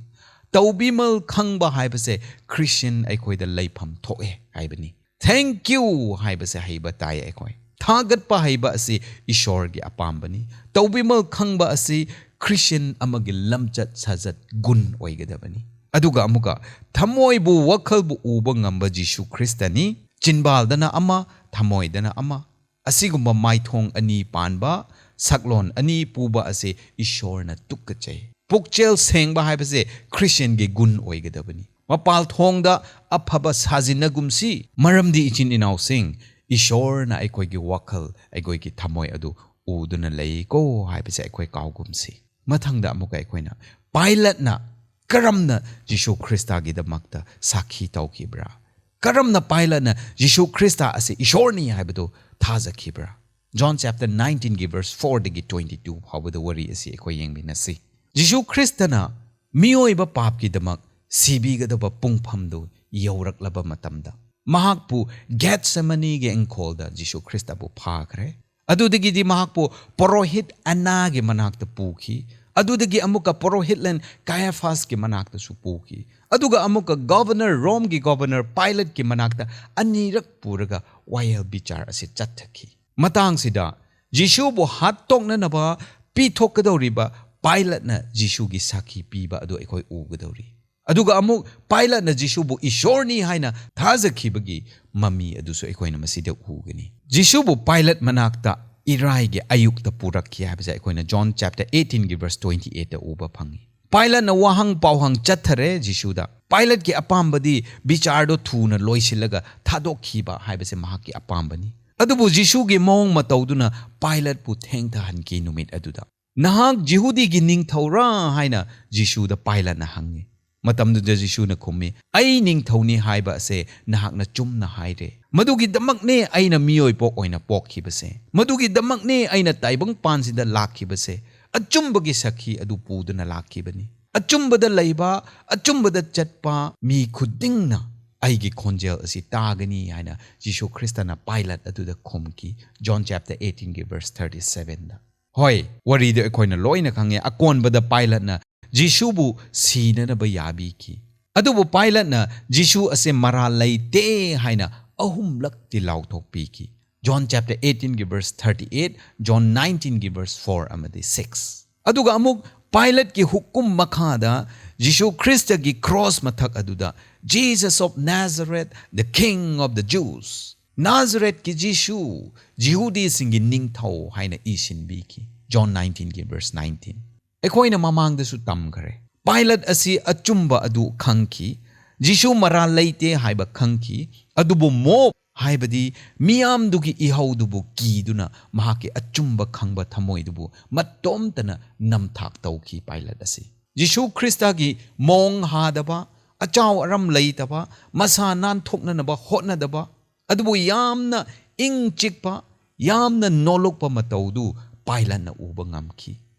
ꯇꯧꯕꯤꯃꯜ ꯈꯪꯕ ꯍꯥꯏꯕꯁꯦ ꯈ꯭ꯔꯤꯁꯇꯤꯌꯟ ꯑꯩꯈꯣꯏꯗ ꯂꯩꯐꯝ ꯊꯣꯛꯑꯦ ꯍꯥꯏꯕꯅꯤ꯫ Thank you ꯍꯥꯏꯕꯁꯦ ꯍꯩꯕ ꯇꯥꯏ ꯑꯩꯈꯣꯏ꯫ ꯊꯥꯒꯠꯄ ꯍꯩꯕ ꯑꯁꯤ ꯏꯁꯣꯔꯒꯤ ꯑꯄꯥꯝꯕꯅꯤ꯫ ꯇꯧꯕꯤꯃꯜ ꯈꯪꯕ ꯑꯁꯤ ꯈ꯭ꯔꯤꯁꯇꯤꯌꯟ ꯑꯃꯒꯤ ꯂꯝꯆꯠ ꯁꯥꯖꯠ ꯒꯨꯟ ꯑꯣꯏꯒꯗꯕꯅꯤ꯫ ꯑꯗꯨꯒ ꯑꯃꯨꯛꯀ ꯊꯃꯣꯏꯕꯨ, ꯋꯥꯈꯜꯕꯨ ꯎꯕ ꯉꯝꯕ ꯖꯤꯁꯨ ꯈ꯭ꯔꯤꯁꯇꯅꯤ꯫ ꯆꯤꯟꯕꯥꯜꯗꯅ ꯑꯃ, ꯊꯃꯣꯏꯗꯅ ꯑꯃ꯫ ꯑꯁꯤꯒꯨꯝꯕ ꯃꯥꯏꯊꯣꯡ ꯑꯅꯤ ꯄꯥꯟꯕ, ꯁꯛꯂꯣꯟ ꯑꯅꯤ ꯄꯨꯕ ꯑꯁꯤ ꯏꯁꯣꯔꯅ ꯇꯨꯀꯠꯆꯩ꯫ ꯄꯨꯛꯆꯦꯜ ꯁꯦꯡꯕ ꯍꯥꯏꯕꯁꯦ ꯈ꯭ꯔꯤꯁꯇꯤꯌꯟꯒꯤ ꯒꯨꯟ ꯑꯣꯏꯒꯗꯕꯅꯤ꯫ ꯃꯄꯥꯜ ꯊꯣꯡꯗ ꯑꯐꯕ ꯁꯥꯖꯤꯟꯅꯒꯨꯝꯁꯤ, ꯃꯔꯝꯗꯤ ꯏꯆꯤꯟ ꯏꯅꯥꯎꯁꯤꯡ, ꯏꯁꯣꯔꯅ ꯑꯩꯈꯣꯏꯒꯤ ꯋꯥꯈꯜ, ꯑꯩꯈꯣꯏꯒꯤ ꯊꯃꯣꯏ ꯑꯗꯨ ꯎꯗꯨꯅ ꯂꯩꯀꯣ ꯍꯥꯏꯕꯁꯦ ꯑꯩꯈꯣꯏ ꯀꯥꯎꯒꯨꯝꯁꯤ꯫ ꯃꯊꯪꯗ ꯑꯃꯨꯛꯀ ꯑꯩꯈꯣꯏꯅ ꯄꯥꯏꯂꯠꯅ ꯀꯔꯝꯅ ꯖꯤꯁꯨ ꯈ꯭ꯔꯤꯁꯇꯒꯤꯗꯃꯛꯇ ꯁꯥꯈꯤ ꯇꯧꯈꯤꯕ꯭ꯔꯥ? ꯀꯔꯝꯅ ꯄꯥꯏꯂꯠꯅ ꯖꯤꯁꯨ ꯈ꯭ꯔꯤꯁꯇ ꯑꯁꯤ ꯏꯁꯣꯔꯅꯤ ꯍꯥꯏꯕꯗꯨ ꯊꯥꯖꯈꯤꯕ꯭ꯔꯥ? John chapter nineteenꯒꯤ verse fourꯗꯒꯤ twenty two ꯐꯥꯎꯕꯗ ꯋꯥꯔꯤ ꯑꯁꯤ ꯑꯩꯈꯣꯏ ꯌꯦꯡꯃꯤꯟꯅꯁꯤ꯫ ꯖꯤꯁꯨ ꯈ꯭ꯔꯤꯁꯇꯅ ꯃꯤꯑꯣꯏꯕ ꯄꯥꯞꯀꯤꯗꯃꯛ ꯁꯤꯕꯤꯒꯗꯕ ꯄꯨꯡꯐꯝꯗꯨ ꯌꯧꯔꯛꯂꯕ ꯃꯇꯝꯗ, ꯃꯍꯥꯛꯄꯨ ꯒꯦꯠꯁꯦꯃꯅꯤꯒꯤ ꯏꯪꯈꯣꯜꯗ ꯖꯤꯁꯨ ꯈ꯭ꯔꯤꯁꯇꯕꯨ ꯐꯥꯈ꯭ꯔꯦ꯫ ꯑꯗꯨꯗꯒꯤꯗꯤ ꯃꯍꯥꯛꯄꯨ ꯄꯨꯔꯣꯍꯤꯠ ꯑꯅꯥꯒꯤ ꯃꯅꯥꯛꯇ ꯄꯨꯈꯤ꯫ ꯑꯗꯨꯗꯒꯤ ꯑꯃꯨꯛꯀ ꯄꯨꯔꯣꯍꯤꯠꯂꯦꯟ ꯀꯥꯌꯥꯐꯥꯁꯀꯤ ꯃꯅꯥꯛꯇꯁꯨ ꯄꯨꯈꯤ꯫ ꯑꯗꯨꯒ ꯑꯃꯨꯛꯀ ꯒꯣꯕꯔꯅꯔ, ꯔꯣꯝꯒꯤ ꯒꯣꯕꯔꯅꯔ ꯄꯥꯏꯂꯠꯀꯤ ꯃꯅꯥꯛꯇ ꯑꯅꯤꯔꯛ ꯄꯨꯔꯒ ꯋꯥꯌꯦꯜ ꯕꯤꯆꯥꯔ ꯑꯁꯤ ꯆꯠꯊꯈꯤ꯫ ꯃꯇꯥꯡꯁꯤꯗ ꯖꯤꯁꯨꯕꯨ ꯍꯥꯠꯇꯣꯛꯅꯅꯕ ꯄꯤꯊꯣꯛꯀꯗꯧꯔꯤꯕ ꯄꯥꯏꯂꯠꯅ ꯖꯤꯁꯨꯒꯤ ꯁꯥꯈꯤ ꯄꯤꯕ ꯑꯗꯨ ꯑꯩꯈꯣꯏ ꯎꯒꯗꯧꯔꯤ꯫ ꯑꯗꯨꯒ ꯑꯃꯨꯛ ꯄꯥꯏꯂꯠꯅ ꯖꯤꯁꯨꯕꯨ ꯏꯁꯣꯔꯅꯤ ꯍꯥꯏꯅ ꯊꯥꯖꯈꯤꯕꯒꯤ ꯃꯃꯤ ꯑꯗꯨꯁꯨ ꯑꯩꯈꯣꯏꯅ ꯃꯁꯤꯗ ꯎꯒꯅꯤ꯫ ꯖꯤꯁꯨꯕꯨ ꯄꯥꯏꯂꯠ ꯃꯅꯥꯛꯇ ꯏꯔꯥꯏꯒꯤ ꯑꯌꯨꯛꯇ ꯄꯨꯔꯛꯈꯤ ꯍꯥꯏꯕꯁꯦ ꯑꯩꯈꯣꯏꯅ ꯖꯣꯟ ꯆꯦꯞꯇꯔ ꯑꯩꯠꯇꯤꯟꯒꯤ ꯚꯔꯁ ꯇ꯭ꯋꯦꯟꯇꯤ ꯑꯩꯠꯇ ꯎꯕ ꯐꯪꯉꯤ꯫ ꯄꯥꯏꯂꯠꯅ ꯋꯥꯍꯪ ꯄꯥꯎꯍꯪ ꯆꯠꯊꯔꯦ ꯖꯤꯁꯨꯗ꯫ ꯄꯥꯏꯂꯠꯀꯤ ꯑꯄꯥꯝꯕꯗꯤ ꯕꯤꯆꯥꯔꯗꯣ ꯊꯨꯅ ꯂꯣꯏꯁꯤꯜꯂꯒ ꯊꯥꯗꯣꯛꯈꯤꯕ ꯍꯥꯏꯕꯁꯦ ꯃꯍꯥꯛꯀꯤ ꯑꯄꯥꯝꯕꯅꯤ꯫ ꯑꯗꯨꯕꯨ ꯖꯤꯁꯨꯒꯤ ꯃꯑꯣꯡ ꯃꯇꯧꯗꯨꯅ ꯄꯥꯏꯂꯠꯄꯨ ꯊꯦꯡꯊꯍꯟꯈꯤ ꯅꯨꯃꯤꯠ ꯑꯗꯨꯗ꯫ "ꯅꯍꯥꯛ ꯖꯤꯍꯨꯗꯤꯒꯤ ꯅꯤꯡꯊꯧꯔꯥ?" ꯍꯥꯏꯅ ꯖꯤꯁꯨꯗ ꯄꯥꯏꯂꯠꯅ ꯍꯪꯉꯤ꯫ ꯃꯇꯝꯗꯨꯗ ꯖꯤꯁꯨꯅ ꯈꯨꯝꯃꯤ, "ꯑꯩ ꯅꯤꯡꯊꯧꯅꯤ ꯍꯥꯏꯕ ꯑꯁꯦ ꯅꯍꯥꯛꯅ ꯆꯨꯝꯅ ꯍꯥꯏꯔꯦ꯫ ꯃꯗꯨꯒꯤꯗꯃꯛꯅꯦ ꯑꯩꯅ ꯃꯤꯑꯣꯏ ꯄꯣꯛ ꯑꯣꯏꯅ ꯄꯣꯛꯈꯤꯕꯁꯦ꯫ ꯃꯗꯨꯒꯤꯗꯃꯛꯅꯦ ꯑꯩꯅ ꯇꯥꯏꯕꯪꯄꯥꯟꯁꯤꯗ ꯂꯥꯛꯈꯤꯕꯁꯦ꯫ ꯑꯆꯨꯝꯕꯒꯤ ꯁꯥꯈꯤ ꯑꯗꯨ ꯄꯨꯗꯨꯅ ꯂꯥꯛꯈꯤꯕꯅꯤ꯫ ꯑꯆꯨꯝꯕꯗ ꯂꯩꯕ, ꯑꯆꯨꯝꯕꯗ ꯆꯠꯄ ꯃꯤ ꯈꯨꯗꯤꯡꯅ ꯑꯩꯒꯤ ꯈꯣꯟꯖꯦꯜ ꯑꯁꯤ ꯇꯥꯒꯅꯤ" ꯍꯥꯏꯅ ꯖꯤꯁꯨ ꯈ꯭ꯔꯤꯁꯇꯅ ꯄꯥꯏꯂꯠ ꯑꯗꯨꯗ ꯈꯨꯝꯈꯤ꯫ ꯖꯣꯟ ꯆꯦꯞꯇꯔ ꯑꯩꯠꯇꯤꯟꯒꯤ ꯚꯔꯁ ꯊꯥꯔꯇꯤ ꯁꯚꯦꯟꯗ꯫ ꯍꯣꯏ, ꯋꯥꯔꯤꯗꯨ ꯑꯩꯈꯣꯏꯅ ꯂꯣꯏꯅ ꯈꯪꯉꯦ꯫ ꯑꯀꯣꯟꯕꯗ ꯄꯥꯏꯂꯠꯅ ꯖꯤꯁꯨꯕꯨ ꯁꯤꯅꯅꯕ ꯌꯥꯕꯤꯈꯤ꯫ ꯑꯗꯨꯕꯨ ꯄꯥꯏꯂꯠꯅ ꯖꯤꯁꯨ ꯑꯁꯦ ꯃꯔꯥꯜ ꯂꯩꯇꯦ ꯍꯥꯏꯅ ꯑꯍꯨꯝꯂꯛꯇꯤ ꯂꯥꯎꯊꯣꯛꯄꯤꯈꯤ꯫ ꯖꯣꯟ ꯆꯦꯞꯇꯔ ꯑꯩꯠꯇꯤꯟꯒꯤ ꯚꯔꯁ ꯊꯥꯔꯇꯤ ꯑꯩꯠ, ꯖꯣꯟ ꯅꯥꯏꯟꯇꯤꯟꯒꯤ ꯚꯔꯁ ꯐꯣꯔ ꯑꯃꯗꯤ ꯁꯤꯛꯁ꯫ ꯑꯗꯨꯒ ꯑꯃꯨꯛ ꯄꯥꯏꯂꯠꯀꯤ ꯍꯨꯀꯨꯝ ꯃꯈꯥꯗ ꯖꯤꯁꯨ ꯈ꯭ꯔꯤꯁꯇꯒꯤ ꯀ꯭ꯔꯣꯁ ꯃꯊꯛ ꯑꯗꯨꯗ, "Jesus of Nazareth, the King of the Jews." ꯅꯥꯖꯔꯦꯠꯀꯤ ꯖꯤꯁꯨ, ꯖꯤꯍꯨꯗꯤꯁꯤꯡꯒꯤ ꯅꯤꯡꯊꯧ ꯍꯥꯏꯅ ꯏꯁꯤꯟꯕꯤꯈꯤ꯫ ꯖꯣꯟ ꯅꯥꯏꯟꯇꯤꯟꯒꯤ ꯚꯔꯁ ꯅꯥꯏꯟꯇꯤꯟ꯫ ꯑꯩꯈꯣꯏꯅ ꯃꯃꯥꯡꯗꯁꯨ ꯇꯝꯈꯔꯦ꯫ ꯄꯥꯏꯂꯠ ꯑꯁꯤ ꯑꯆꯨꯝꯕ ꯑꯗꯨ ꯈꯪꯈꯤ꯫ ꯖꯤꯁꯨ ꯃꯔꯥꯜ ꯂꯩꯇꯦ ꯍꯥꯏꯕ ꯈꯪꯈꯤ꯫ ꯑꯗꯨꯕꯨ ꯃꯣꯞ ꯍꯥꯏꯕꯗꯤ ꯃꯤꯌꯥꯝꯗꯨꯒꯤ ꯏꯍꯧꯗꯨꯕꯨ ꯀꯤꯗꯨꯅ ꯃꯍꯥꯛꯀꯤ ꯑꯆꯨꯝꯕ ꯈꯪꯕ ꯊꯃꯣꯏꯗꯨꯕꯨ ꯃꯇꯣꯝꯇꯅ ꯅꯝꯊꯥꯛ ꯇꯧꯈꯤ ꯄꯥꯏꯂꯠ ꯑꯁꯤ꯫ ꯖꯤꯁꯨ ꯈ꯭ꯔꯤꯁꯇꯒꯤ ꯃꯑꯣꯡ ꯍꯥꯗꯕ, ꯑꯆꯥꯎ ꯑꯔꯝ ꯂꯩꯇꯕ, ꯃꯁꯥ ꯅꯥꯟꯊꯣꯛꯅꯅꯕ ꯍꯣꯠꯅꯗꯕ, ꯑꯗꯨꯕꯨ ꯌꯥꯝꯅ ꯏꯪ ꯆꯤꯛꯄ, ꯌꯥꯝꯅ ꯅꯣꯂꯨꯛꯄ ꯃꯇꯧꯗꯨ ꯄꯥꯏꯂꯠꯅ ꯎꯕ ꯉꯝꯈꯤ꯫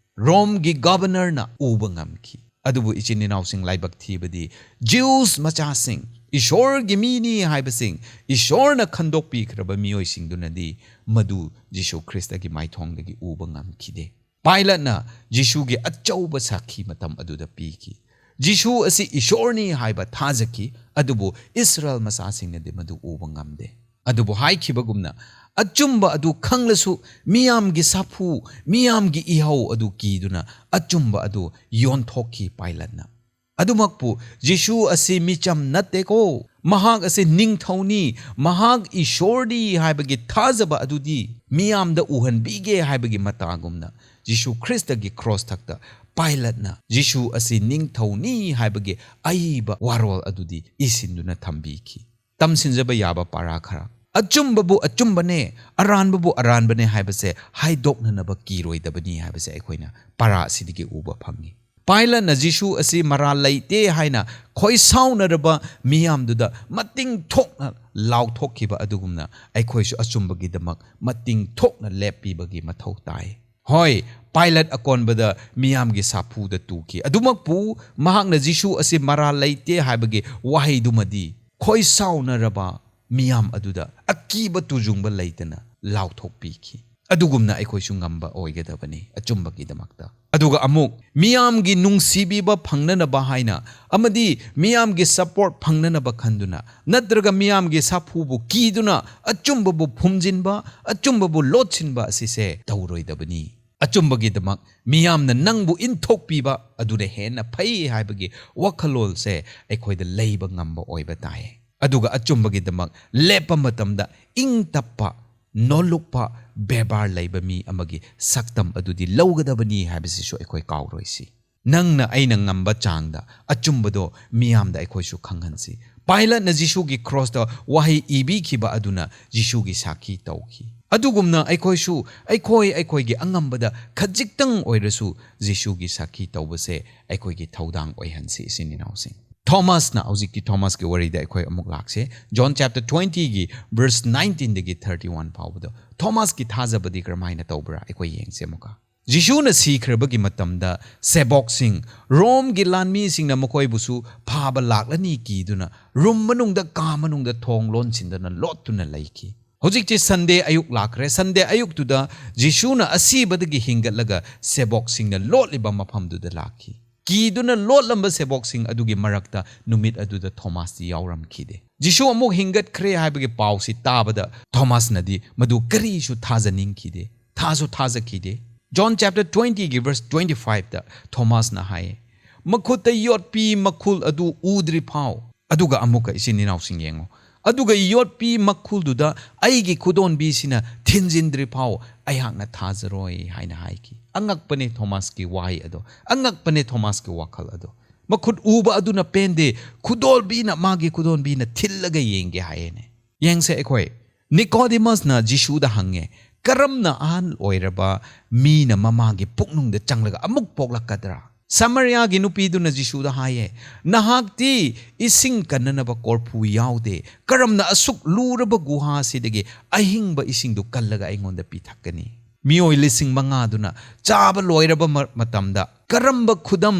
ꯔꯣꯝꯒꯤ ꯒꯕꯔꯅꯔꯅ ꯎꯕ ꯉꯝꯈꯤ꯫ ꯑꯗꯨꯕꯨ ꯏꯆꯤꯟ ꯏꯅꯥꯎꯁꯤꯡ, ꯂꯥꯏꯕꯛ ꯊꯤꯕꯗꯤ ꯖ꯭ꯌꯨꯁ ꯃꯆꯥꯁꯤꯡ, ꯏꯁꯣꯔꯒꯤ ꯃꯤꯅꯤ ꯍꯥꯏꯕꯁꯤꯡ, ꯏꯁꯣꯔꯅ ꯈꯟꯗꯣꯛꯄꯤꯈ꯭ꯔꯕ ꯃꯤꯑꯣꯏꯁꯤꯡꯗꯨꯅꯗꯤ ꯃꯗꯨ ꯖꯤꯁꯨ ꯈ꯭ꯔꯤꯁꯇꯒꯤ ꯃꯥꯏꯊꯣꯡꯗꯒꯤ ꯎꯕ ꯉꯝꯈꯤꯗꯦ꯫ ꯄꯥꯏꯂꯠꯅ ꯖꯤꯁꯨꯒꯤ ꯑꯆꯧꯕ ꯁꯥꯈꯤ ꯃꯇꯝ ꯑꯗꯨꯗ ꯄꯤꯈꯤ꯫ ꯖꯤꯁꯨ ꯑꯁꯤ ꯏꯁꯣꯔꯅꯤ ꯍꯥꯏꯕ ꯊꯥꯖꯈꯤ, ꯑꯗꯨꯕꯨ ꯏꯁꯔꯥꯌꯦꯜ ꯃꯆꯥꯁꯤꯡꯅꯗꯤ ꯃꯗꯨ ꯎꯕ ꯉꯝꯗꯦ꯫ ꯑꯗꯨꯕꯨ ꯍꯥꯏꯈꯤꯕꯒꯨꯝꯅ, ꯑꯆꯨꯝꯕ ꯑꯗꯨ ꯈꯪꯂꯁꯨ ꯃꯤꯌꯥꯝꯒꯤ ꯁꯥꯐꯨ, ꯃꯤꯌꯥꯝꯒꯤ ꯏꯍꯧ ꯑꯗꯨ ꯀꯤꯗꯨꯅ ꯑꯆꯨꯝꯕ ꯑꯗꯨ ꯌꯣꯟꯊꯣꯛꯈꯤ ꯄꯥꯏꯂꯠꯅ꯫ ꯑꯗꯨꯃꯛꯄꯨ ꯖꯤꯁꯨ ꯑꯁꯤ ꯃꯤꯆꯝ ꯅꯠꯇꯦꯀꯣ, ꯃꯍꯥꯛ ꯑꯁꯤ ꯅꯤꯡꯊꯧꯅꯤ, ꯃꯍꯥꯛ ꯏꯁꯣꯔꯅꯤ ꯍꯥꯏꯕꯒꯤ ꯊꯥꯖꯕ ꯑꯗꯨꯗꯤ ꯃꯤꯌꯥꯝꯗ ꯎꯍꯟꯕꯤꯒꯦ ꯍꯥꯏꯕꯒꯤ ꯃꯇꯥꯒꯨꯝꯅ ꯖꯤꯁꯨ ꯈ꯭ꯔꯤꯁꯇꯒꯤ ꯀ꯭ꯔꯣꯁ ꯊꯛꯇ ꯄꯥꯏꯂꯠꯅ ꯖꯤꯁꯨ ꯑꯁꯤ ꯅꯤꯡꯊꯧꯅꯤ ꯍꯥꯏꯕꯒꯤ ꯑꯏꯕ ꯋꯥꯔꯣꯜ ꯑꯗꯨꯗꯤ ꯏꯁꯤꯟꯗꯨꯅ ꯊꯝꯕꯤꯈꯤ꯫ ꯇꯝꯁꯤꯟꯖꯕ ꯌꯥꯕ ꯄꯥꯔꯥ ꯈꯔ꯫ ꯑꯆꯨꯝꯕꯕꯨ ꯑꯆꯨꯝꯕꯅꯦ, ꯑꯔꯥꯟꯕꯕꯨ ꯑꯔꯥꯟꯕꯅꯦ ꯍꯥꯏꯕꯁꯦ ꯍꯥꯏꯗꯣꯛꯅꯅꯕ ꯀꯤꯔꯣꯏꯗꯕꯅꯤ ꯍꯥꯏꯕꯁꯦ ꯑꯩꯈꯣꯏꯅ ꯄꯥꯔꯥ ꯑꯁꯤꯗꯒꯤ ꯎꯕ ꯐꯪꯉꯤ꯫ ꯄꯥꯏꯂꯠꯅ ꯖꯤꯁꯨ ꯑꯁꯤ ꯃꯔꯥꯜ ꯂꯩꯇꯦ ꯍꯥꯏꯅ ꯈꯣꯏꯁꯥꯎꯅꯔꯕ ꯃꯤꯌꯥꯝꯗꯨꯗ ꯃꯇꯤꯡ ꯊꯣꯛꯅ ꯂꯥꯎꯊꯣꯛꯈꯤꯕ ꯑꯗꯨꯒꯨꯝꯅ ꯑꯩꯈꯣꯏꯁꯨ ꯑꯆꯨꯝꯕꯒꯤꯗꯃꯛ ꯃꯇꯤꯡ ꯊꯣꯛꯅ ꯂꯦꯞꯄꯤꯕꯒꯤ ꯃꯊꯧ ꯇꯥꯏ꯫ ꯍꯣꯏ, ꯄꯥꯏꯂꯠ ꯑꯀꯣꯟꯕꯗ ꯃꯤꯌꯥꯝꯒꯤ ꯁꯥꯐꯨꯗ ꯇꯨꯈꯤ꯫ ꯑꯗꯨꯃꯛꯄꯨ ꯃꯍꯥꯛꯅ ꯖꯤꯁꯨ ꯑꯁꯤ ꯃꯔꯥꯜ ꯂꯩꯇꯦ ꯍꯥꯏꯕꯒꯤ ꯋꯥꯍꯩꯗꯨꯃꯗꯤ ꯈꯣꯏꯁꯥꯎꯅꯔꯕ ꯃꯤꯌꯥꯝ ꯑꯗꯨꯗ ꯑꯀꯤꯕ ꯇꯨꯖꯨꯡꯕ ꯂꯩꯇꯅ ꯂꯥꯎꯊꯣꯛꯄꯤꯈꯤ꯫ ꯑꯗꯨꯒꯨꯝꯅ ꯑꯩꯈꯣꯏꯁꯨ ꯉꯝꯕ ꯑꯣꯏꯒꯗꯕꯅꯤ ꯑꯆꯨꯝꯕꯒꯤꯗꯃꯛꯇ꯫ ꯑꯗꯨꯒ ꯑꯃꯨꯛ ꯃꯤꯌꯥꯝꯒꯤ ꯅꯨꯡꯁꯤꯕꯤꯕ ꯐꯪꯅꯅꯕ ꯍꯥꯏꯅ ꯑꯃꯗꯤ ꯃꯤꯌꯥꯝꯒꯤ ꯁꯄꯣꯔꯠ ꯐꯪꯅꯅꯕ ꯈꯟꯗꯨꯅ ꯅꯠꯇ꯭ꯔꯒ ꯃꯤꯌꯥꯝꯒꯤ ꯁꯥꯐꯨꯕꯨ ꯀꯤꯗꯨꯅ ꯑꯆꯨꯝꯕꯕꯨ ꯐꯨꯝꯖꯤꯟꯕ, ꯑꯆꯨꯝꯕꯕꯨ ꯂꯣꯠꯁꯤꯟꯕ ꯑꯁꯤꯁꯦ ꯇꯧꯔꯣꯏꯗꯕꯅꯤ꯫ ꯑꯆꯨꯝꯕꯒꯤꯗꯃꯛ ꯃꯤꯌꯥꯝꯅ ꯅꯪꯕꯨ ꯏꯟꯊꯣꯛꯄꯤꯕ ꯑꯗꯨꯅ ꯍꯦꯟꯅ ꯐꯩ ꯍꯥꯏꯕꯒꯤ ꯋꯥꯈꯜꯂꯣꯟꯁꯦ ꯑꯩꯈꯣꯏꯗ ꯂꯩꯕ ꯉꯝꯕ ꯑꯣꯏꯕ ꯇꯥꯏ꯫ ꯑꯗꯨꯒ ꯑꯆꯨꯝꯕꯒꯤꯗꯃꯛ ꯂꯦꯞꯄ ꯃꯇꯝꯗ ꯏꯪ ꯇꯞꯄ, ꯅꯣꯜꯂꯨꯛꯄ, ꯕꯦꯕꯥꯔ ꯂꯩꯕ ꯃꯤ ꯑꯃꯒꯤ ꯁꯛꯇꯝ ꯑꯗꯨꯗꯤ ꯂꯧꯒꯗꯕꯅꯤ ꯍꯥꯏꯕꯁꯤꯁꯨ ꯑꯩꯈꯣꯏ ꯀꯥꯎꯔꯣꯏꯁꯤ꯫ ꯅꯪꯅ ꯑꯩꯅ ꯉꯝꯕ ꯆꯥꯡꯗ ꯑꯆꯨꯝꯕꯗꯣ ꯃꯤꯌꯥꯝꯗ ꯑꯩꯈꯣꯏꯁꯨ ꯈꯪꯍꯟꯁꯤ꯫ ꯄꯥꯏꯂꯠꯅ ꯖꯤꯁꯨꯒꯤ ꯀ꯭ꯔꯣꯁꯇ ꯋꯥꯍꯩ ꯏꯕꯤꯈꯤꯕ ꯑꯗꯨꯅ ꯖꯤꯁꯨꯒꯤ ꯁꯥꯈꯤ ꯇꯧꯈꯤ꯫ ꯑꯗꯨꯒꯨꯝꯅ ꯑꯩꯈꯣꯏꯁꯨ ꯑꯩꯈꯣꯏ ꯑꯩꯈꯣꯏꯒꯤ ꯑꯉꯝꯕꯗ ꯈꯖꯤꯛꯇꯪ ꯑꯣꯏꯔꯁꯨ ꯖꯤꯁꯨꯒꯤ ꯁꯥꯈꯤ ꯇꯧꯕꯁꯦ ꯑꯩꯈꯣꯏꯒꯤ ꯊꯧꯗꯥꯡ ꯑꯣꯏꯍꯟꯁꯤ, ꯏꯆꯤꯟ ꯏꯅꯥꯎꯁꯤꯡ꯫ ꯊꯣꯃꯥꯁꯅ, ꯍꯧꯖꯤꯛꯇꯤ ꯊꯣꯃꯥꯁꯀꯤ ꯋꯥꯔꯤꯗ ꯑꯩꯈꯣꯏ ꯑꯃꯨꯛ ꯂꯥꯛꯁꯦ꯫ ꯖꯣꯟ ꯆꯦꯞꯇꯔ ꯇ꯭ꯋꯦꯟꯇꯤꯒꯤ ꯚꯔꯁ ꯅꯥꯏꯟꯇꯤꯟꯗꯒꯤ ꯊꯥꯔꯇꯤ ꯋꯥꯟ ꯐꯥꯎꯕꯗꯣ ꯊꯣꯃꯥꯁꯀꯤ ꯊꯥꯖꯕꯗꯤ ꯀꯔꯝꯍꯥꯏꯅ ꯇꯧꯕ꯭ꯔꯥ ꯑꯩꯈꯣꯏ ꯌꯦꯡꯁꯦ ꯑꯃꯨꯛꯀ꯫ ꯖꯤꯁꯨꯅ ꯁꯤꯈ꯭ꯔꯕꯒꯤ ꯃꯇꯝꯗ ꯁꯦꯕꯣꯛꯁꯤꯡ, ꯔꯣꯝꯒꯤ ꯂꯥꯟꯃꯤꯁꯤꯡꯅ ꯃꯈꯣꯏꯕꯨꯁꯨ ꯐꯥꯕ ꯂꯥꯛꯂꯅꯤ ꯀꯤꯗꯨꯅ ꯔꯨꯝ ꯃꯅꯨꯡꯗ, ꯀꯥ ꯃꯅꯨꯡꯗ ꯊꯣꯡ ꯂꯣꯟꯁꯤꯟꯗꯅ ꯂꯣꯠꯇꯨꯅ ꯂꯩꯈꯤ꯫ ꯍꯧꯖꯤꯛꯇꯤ ꯁꯟꯗꯦ ꯑꯌꯨꯛ ꯂꯥꯛꯈ꯭ꯔꯦ꯫ ꯁꯟꯗꯦ ꯑꯌꯨꯛꯇꯨꯗ ꯖꯤꯁꯨꯅ ꯑꯁꯤꯕꯗꯒꯤ ꯍꯤꯡꯒꯠꯂꯒ ꯁꯦꯕꯣꯛꯁꯤꯡꯅ ꯂꯣꯠꯂꯤꯕ ꯃꯐꯝꯗꯨꯗ ꯂꯥꯛꯈꯤ꯫ ꯀꯤꯗꯨꯅ ꯂꯣꯠꯂꯝꯕ ꯁꯦꯕꯣꯛꯁꯤꯡ ꯑꯗꯨꯒꯤ ꯃꯔꯛꯇ ꯅꯨꯃꯤꯠ ꯑꯗꯨꯗ ꯊꯣꯃꯥꯁꯇꯤ ꯌꯥꯎꯔꯝꯈꯤꯗꯦ꯫ ꯖꯤꯁꯨ ꯑꯃꯨꯛ ꯍꯤꯡꯒꯠꯈ꯭ꯔꯦ ꯍꯥꯏꯕꯒꯤ ꯄꯥꯎꯁꯤ ꯇꯥꯕꯗ ꯊꯣꯃꯥꯁꯅꯗꯤ ꯃꯗꯨ ꯀꯔꯤꯁꯨ ꯊꯥꯖꯅꯤꯡꯈꯤꯗꯦ, ꯊꯥꯁꯨ ꯊꯥꯖꯈꯤꯗꯦ꯫ John chapter twenty ꯒꯤ verse twenty five ꯇ ꯊꯣꯃꯥꯁꯅ ꯍꯥꯏꯌꯦ, "ꯃꯈꯨꯠꯇ ꯌꯣꯠꯄꯤ ꯃꯈꯨꯜ ꯑꯗꯨ ꯎꯗ꯭ꯔꯤ ꯐꯥꯎ," ꯑꯗꯨꯒ ꯑꯃꯨꯛꯀ ꯏꯆꯤꯟ ꯏꯅꯥꯎꯁꯤꯡ ꯌꯦꯡꯉꯣ, "ꯑꯗꯨꯒ ꯌꯣꯠꯄꯤ ꯃꯈꯨꯜꯗꯨꯗ ꯑꯩꯒꯤ ꯈꯨꯗꯣꯟꯕꯤꯁꯤꯅ ꯊꯤꯟꯖꯤꯟꯗ꯭ꯔꯤ ꯐꯥꯎ ꯑꯩꯍꯥꯛꯅ ꯊꯥꯖꯔꯣꯏ" ꯍꯥꯏꯅ ꯍꯥꯏꯈꯤ꯫ ꯑꯉꯛꯄꯅꯦ ꯊꯣꯃꯥꯁꯀꯤ ꯋꯥꯍꯩ ꯑꯗꯣ, ꯑꯉꯛꯄꯅꯦ ꯊꯣꯃꯥꯁꯀꯤ ꯋꯥꯈꯜ ꯑꯗꯣ꯫ "ꯃꯈꯨꯠ ꯎꯕ ꯑꯗꯨꯅ ꯄꯦꯟꯗꯦ, ꯈꯨꯗꯣꯜꯕꯤꯅ, ꯃꯥꯒꯤ ꯈꯨꯗꯣꯜꯕꯤꯅ ꯊꯤꯜꯂꯒ ꯌꯦꯡꯒꯦ" ꯍꯥꯏꯌꯦꯅꯦ꯫ ꯌꯦꯡꯁꯦ ꯑꯩꯈꯣꯏ, ꯅꯤꯀꯣꯗꯤꯃꯁꯅ ꯖꯤꯁꯨꯗ ꯍꯪꯉꯦ, "ꯀꯔꯝꯅ ꯑꯍꯜ ꯑꯣꯏꯔꯕ ꯃꯤꯅ ꯃꯃꯥꯒꯤ ꯄꯨꯛꯅꯨꯡꯗ ꯆꯪꯂꯒ ꯑꯃꯨꯛ ꯄꯣꯛꯂꯛꯀꯗ꯭ꯔꯥ?" ꯁꯃꯔꯤꯌꯥꯒꯤ ꯅꯨꯄꯤꯗꯨꯅ ꯖꯤꯁꯨꯗ ꯍꯥꯏꯌꯦ, "ꯅꯍꯥꯛꯇꯤ ꯏꯁꯤꯡ ꯀꯟꯅꯅꯕ ꯀꯣꯔꯐꯨ ꯌꯥꯎꯗꯦ, ꯀꯔꯝꯅ ꯑꯁꯨꯛ ꯂꯨꯔꯕ ꯒꯨꯍꯥꯁꯤꯗꯒꯤ ꯑꯍꯤꯡꯕ ꯏꯁꯤꯡꯗꯨ ꯀꯜꯂꯒ ꯑꯩꯉꯣꯟꯗ ꯄꯤꯊꯛꯀꯅꯤ?" ꯃꯤꯑꯣꯏ ꯂꯤꯁꯤꯡ ꯃꯉꯥꯗꯨꯅ ꯆꯥꯕ ꯂꯣꯏꯔꯕ ꯃ-, ꯃꯇꯝꯗ, "ꯀꯔꯝꯕ ꯈꯨꯗꯝ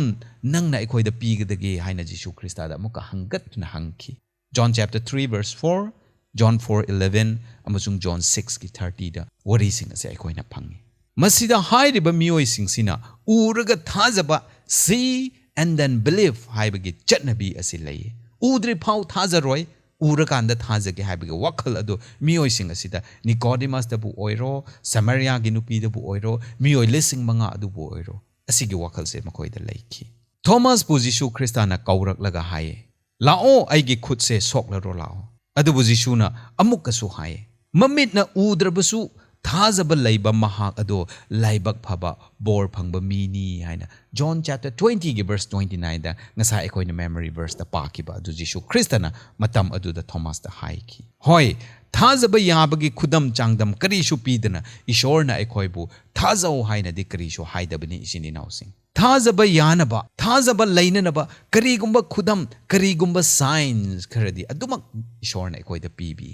ꯅꯪꯅ ꯑꯩꯈꯣꯏꯗ ꯄꯤꯒꯗꯒꯦ?" ꯍꯥꯏꯅ ꯖꯤꯁꯨ ꯈ꯭ꯔꯤꯁꯇꯥꯗ ꯑꯃꯨꯛꯀ ꯍꯪꯒꯠꯇꯨꯅ ꯍꯪꯈꯤ꯫ John chapter three verse four, John four eleven, ꯑꯃꯁꯨꯡ John six ꯀꯤ thirty ꯗ ꯋꯥꯔꯤꯁꯤꯡ ꯑꯁꯦ ꯑꯩꯈꯣꯏꯅ ꯐꯪꯉꯤ꯫ ꯃꯁꯤꯗ ꯍꯥꯏꯔꯤꯕ ꯃꯤꯑꯣꯏꯁꯤꯡꯁꯤꯅ ꯎꯔꯒ ꯊꯥꯖꯕ, "See and then believe" ꯍꯥꯏꯕꯒꯤ ꯆꯠꯅꯕꯤ ꯑꯁꯤ ꯂꯩꯌꯦ꯫ ꯎꯗ꯭ꯔꯤ ꯐꯥꯎ ꯊꯥꯖꯔꯣꯏ, ꯎꯔꯀꯥꯟꯗ ꯊꯥꯖꯒꯦ ꯍꯥꯏꯕꯒꯤ ꯋꯥꯈꯜ ꯑꯗꯨ ꯃꯤꯑꯣꯏꯁꯤꯡ ꯑꯁꯤꯗ, ꯅꯤꯀꯣꯗꯤꯃꯁꯇꯕꯨ ꯑꯣꯏꯔꯣ, ꯁꯃꯔꯤꯌꯥꯒꯤ ꯅꯨꯄꯤꯗꯕꯨ ꯑꯣꯏꯔꯣ, ꯃꯤꯑꯣꯏ ꯂꯤꯁꯤꯡ ꯃꯉꯥ ꯑꯗꯨꯕꯨ ꯑꯣꯏꯔꯣ, ꯑꯁꯤꯒꯤ ꯋꯥꯈꯜꯁꯦ ꯃꯈꯣꯏꯗ ꯂꯩꯈꯤ꯫ ꯊꯣꯃꯥꯁꯄꯨ ꯖꯤꯁꯨ ꯈ꯭ꯔꯤꯁꯇꯥꯅ ꯀꯧꯔꯛꯂꯒ ꯍꯥꯏꯌꯦ, "ꯂꯥꯛꯑꯣ, ꯑꯩꯒꯤ ꯈꯨꯠꯁꯦ ꯁꯣꯛꯂꯔꯣ ꯂꯥꯛꯑꯣ"꯫ ꯑꯗꯨꯕꯨ ꯖꯤꯁꯨꯅ ꯑꯃꯨꯛꯀꯁꯨ ꯍꯥꯏꯌꯦ, "ꯃꯃꯤꯠꯅ ꯎꯗ꯭ꯔꯕꯁꯨ ꯊꯥꯖꯕ ꯂꯩꯕ ꯃꯍꯥꯛ ꯑꯗꯣ ꯂꯥꯏꯕꯛ ꯐꯕ, ꯕꯣꯔ ꯐꯪꯕ ꯃꯤꯅꯤ" ꯍꯥꯏꯅ John chapter twenty ꯒꯤ verse twenty nine ꯗ ꯉꯁꯥꯏ ꯑꯩꯈꯣꯏꯅ memory verse ꯇ ꯄꯥꯈꯤꯕ ꯑꯗꯨ ꯖꯤꯁꯨ ꯈ꯭ꯔꯤꯁꯇꯅ ꯃꯇꯝ ꯑꯗꯨꯗ ꯊꯣꯃꯥꯁꯇ ꯍꯥꯏꯈꯤ꯫ ꯍꯣꯏ, ꯊꯥꯖꯕ ꯌꯥꯕꯒꯤ ꯈꯨꯗꯝ ꯆꯥꯡꯗꯝ ꯀꯔꯤꯁꯨ ꯄꯤꯗꯅ ꯏꯁꯣꯔꯅ ꯑꯩꯈꯣꯏꯕꯨ ꯊꯥꯖꯧ ꯍꯥꯏꯅꯗꯤ ꯀꯔꯤꯁꯨ ꯍꯥꯏꯗꯕꯅꯤ, ꯏꯆꯤꯟ ꯏꯅꯥꯎꯁꯤꯡ꯫ ꯊꯥꯖꯕ ꯌꯥꯅꯕ, ꯊꯥꯖꯕ ꯂꯩꯅꯅꯕ ꯀꯔꯤꯒꯨꯝꯕ ꯈꯨꯗꯝ, ꯀꯔꯤꯒꯨꯝꯕ signs ꯈꯔꯗꯤ ꯑꯗꯨꯃꯛ ꯏꯁꯣꯔꯅ ꯑꯩꯈꯣꯏꯗ ꯄꯤꯕꯤ꯫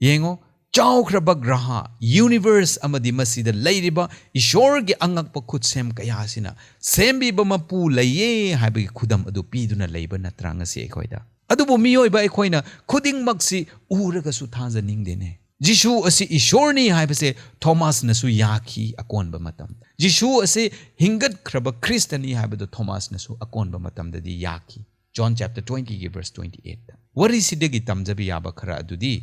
ꯌꯦꯡꯉꯣ, ꯆꯥꯎꯈ꯭ꯔꯕ ꯒ꯭ꯔꯍ, universe ꯑꯃꯗꯤ ꯃꯁꯤꯗ ꯂꯩꯔꯤꯕ ꯏꯁꯣꯔꯒꯤ ꯑꯉꯛꯄ ꯈꯨꯠꯁꯦꯝ ꯀꯌꯥꯁꯤꯅ ꯁꯦꯝꯕꯤꯕ ꯃꯄꯨ ꯂꯩꯌꯦ ꯍꯥꯏꯕꯒꯤ ꯈꯨꯗꯝ ꯑꯗꯨ ꯄꯤꯗꯨꯅ ꯂꯩꯕ ꯅꯠꯇ꯭ꯔꯥ ꯉꯁꯤ ꯑꯩꯈꯣꯏꯗ? ꯑꯗꯨꯕꯨ ꯃꯤꯑꯣꯏꯕ ꯑꯩꯈꯣꯏꯅ ꯈꯨꯗꯤꯡꯃꯛꯁꯤ ꯎꯔꯒꯁꯨ ꯊꯥꯖꯅꯤꯡꯗꯦꯅꯦ꯫ ꯖꯤꯁꯨ ꯑꯁꯤ ꯏꯁꯣꯔꯅꯤ ꯍꯥꯏꯕꯁꯦ ꯊꯣꯃꯥꯁꯅꯁꯨ ꯌꯥꯈꯤ ꯑꯀꯣꯟꯕ ꯃꯇꯝꯗ꯫ ꯖꯤꯁꯨ ꯑꯁꯤ ꯍꯤꯡꯒꯠꯈ꯭ꯔꯕ ꯈ꯭ꯔꯤꯁꯇꯅꯤ ꯍꯥꯏꯕꯗꯨ ꯊꯣꯃꯥꯁꯅꯁꯨ ꯑꯀꯣꯟꯕ ꯃꯇꯝꯗꯗꯤ ꯌꯥꯈꯤ꯫ John chapter twenty ꯒꯤ verse twenty eight ꯇ꯫ ꯋꯥꯔꯤꯁꯤꯗꯒꯤ ꯇꯝꯖꯕ ꯌꯥꯕ ꯈꯔ ꯑꯗꯨꯗꯤ,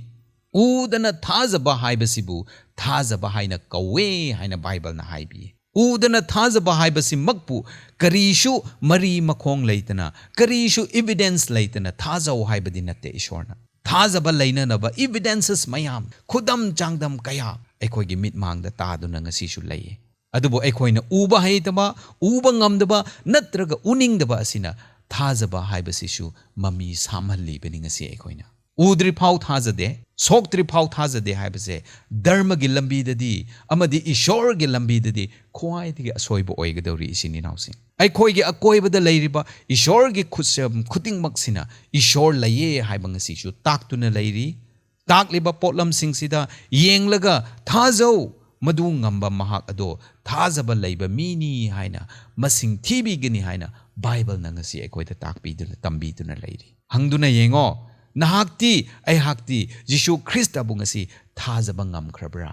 ꯎꯗꯅ ꯊꯥꯖꯕ ꯍꯥꯏꯕꯁꯤꯕꯨ ꯊꯥꯖꯕ ꯍꯥꯏꯅ ꯀꯧꯋꯦ ꯍꯥꯏꯅ ꯕꯥꯏꯕꯜꯅ ꯍꯥꯏꯕꯤ꯫ ꯎꯗꯅ ꯊꯥꯖꯕ ꯍꯥꯏꯕꯁꯤꯃꯛꯄꯨ ꯀꯔꯤꯁꯨ ꯃꯔꯤ ꯃꯈꯣꯡ ꯂꯩꯇꯅ, ꯀꯔꯤꯁꯨ evidence ꯂꯩꯇꯅ ꯊꯥꯖꯧ ꯍꯥꯏꯕꯗꯤ ꯅꯠꯇꯦ ꯏꯁꯣꯔꯅ꯫ ꯊꯥꯖꯕ ꯂꯩꯅꯅꯕ evidences ꯃꯌꯥꯝ, ꯈꯨꯗꯝ ꯆꯥꯡꯗꯝ ꯀꯌꯥ ꯑꯩꯈꯣꯏꯒꯤ ꯃꯤꯠꯃꯥꯡꯗ ꯇꯥꯗꯨꯅ ꯉꯁꯤꯁꯨ ꯂꯩꯌꯦ꯫ ꯑꯗꯨꯕꯨ ꯑꯩꯈꯣꯏꯅ ꯎꯕ ꯍꯩꯇꯕ, ꯎꯕ ꯉꯝꯗꯕ ꯅꯠꯇ꯭ꯔꯒ ꯎꯅꯤꯡꯗꯕ ꯑꯁꯤꯅ ꯊꯥꯖꯕ ꯍꯥꯏꯕꯁꯤꯁꯨ ꯃꯃꯤ ꯁꯥꯝꯍꯜꯂꯤꯕꯅꯤ ꯉꯁꯤ ꯑꯩꯈꯣꯏꯅ꯫ ꯎꯗ꯭ꯔꯤꯐꯥꯎ ꯊꯥꯖꯗꯦ, ꯁꯣꯛꯇ꯭ꯔꯤꯐꯥꯎ ꯊꯥꯖꯗꯦ ꯍꯥꯏꯕꯁꯦ ꯙꯔꯃꯒꯤ ꯂꯝꯕꯤꯗꯗꯤ ꯑꯃꯗꯤ ꯏꯁꯣꯔꯒꯤ ꯂꯝꯕꯤꯗꯗꯤ ꯈ꯭ꯋꯥꯏꯗꯒꯤ ꯑꯁꯣꯏꯕ ꯑꯣꯏꯒꯗꯧꯔꯤ, ꯏꯆꯤꯟ ꯏꯅꯥꯎꯁꯤꯡ꯫ ꯑꯩꯈꯣꯏꯒꯤ ꯑꯀꯣꯏꯕꯗ ꯂꯩꯔꯤꯕ ꯏꯁꯣꯔꯒꯤ ꯈꯨꯠꯁꯦꯝ ꯈꯨꯗꯤꯡꯃꯛꯁꯤꯅ ꯏꯁꯣꯔ ꯂꯩꯌꯦ ꯍꯥꯏꯕ ꯉꯁꯤꯁꯨ ꯇꯥꯛꯇꯨꯅ ꯂꯩꯔꯤ꯫ ꯇꯥꯛꯂꯤꯕ ꯄꯣꯠꯂꯝꯁꯤꯡꯁꯤꯗ ꯌꯦꯡꯂꯒ ꯊꯥꯖꯧ, ꯃꯗꯨ ꯉꯝꯕ ꯃꯍꯥꯛ ꯑꯗꯣ ꯊꯥꯖꯕ ꯂꯩꯕ ꯃꯤꯅꯤ ꯍꯥꯏꯅ ꯃꯁꯤꯡ ꯊꯤꯕꯤꯒꯅꯤ ꯍꯥꯏꯅ ꯕꯥꯏꯕꯜꯅ ꯉꯁꯤ ꯑꯩꯈꯣꯏꯗ ꯇꯥꯛꯄꯤꯗꯨꯅ, ꯇꯝꯕꯤꯗꯨꯅ ꯂꯩꯔꯤ꯫ ꯍꯪꯗꯨꯅ ꯌꯦꯡꯉꯣ, ꯅꯍꯥꯛꯇꯤ, ꯑꯩꯍꯥꯛꯇꯤ ꯖꯤꯁꯨ ꯈ꯭ꯔꯤꯁꯇꯕꯨ ꯉꯁꯤ ꯊꯥꯖꯕ ꯉꯝꯈ꯭ꯔꯕ꯭ꯔꯥ?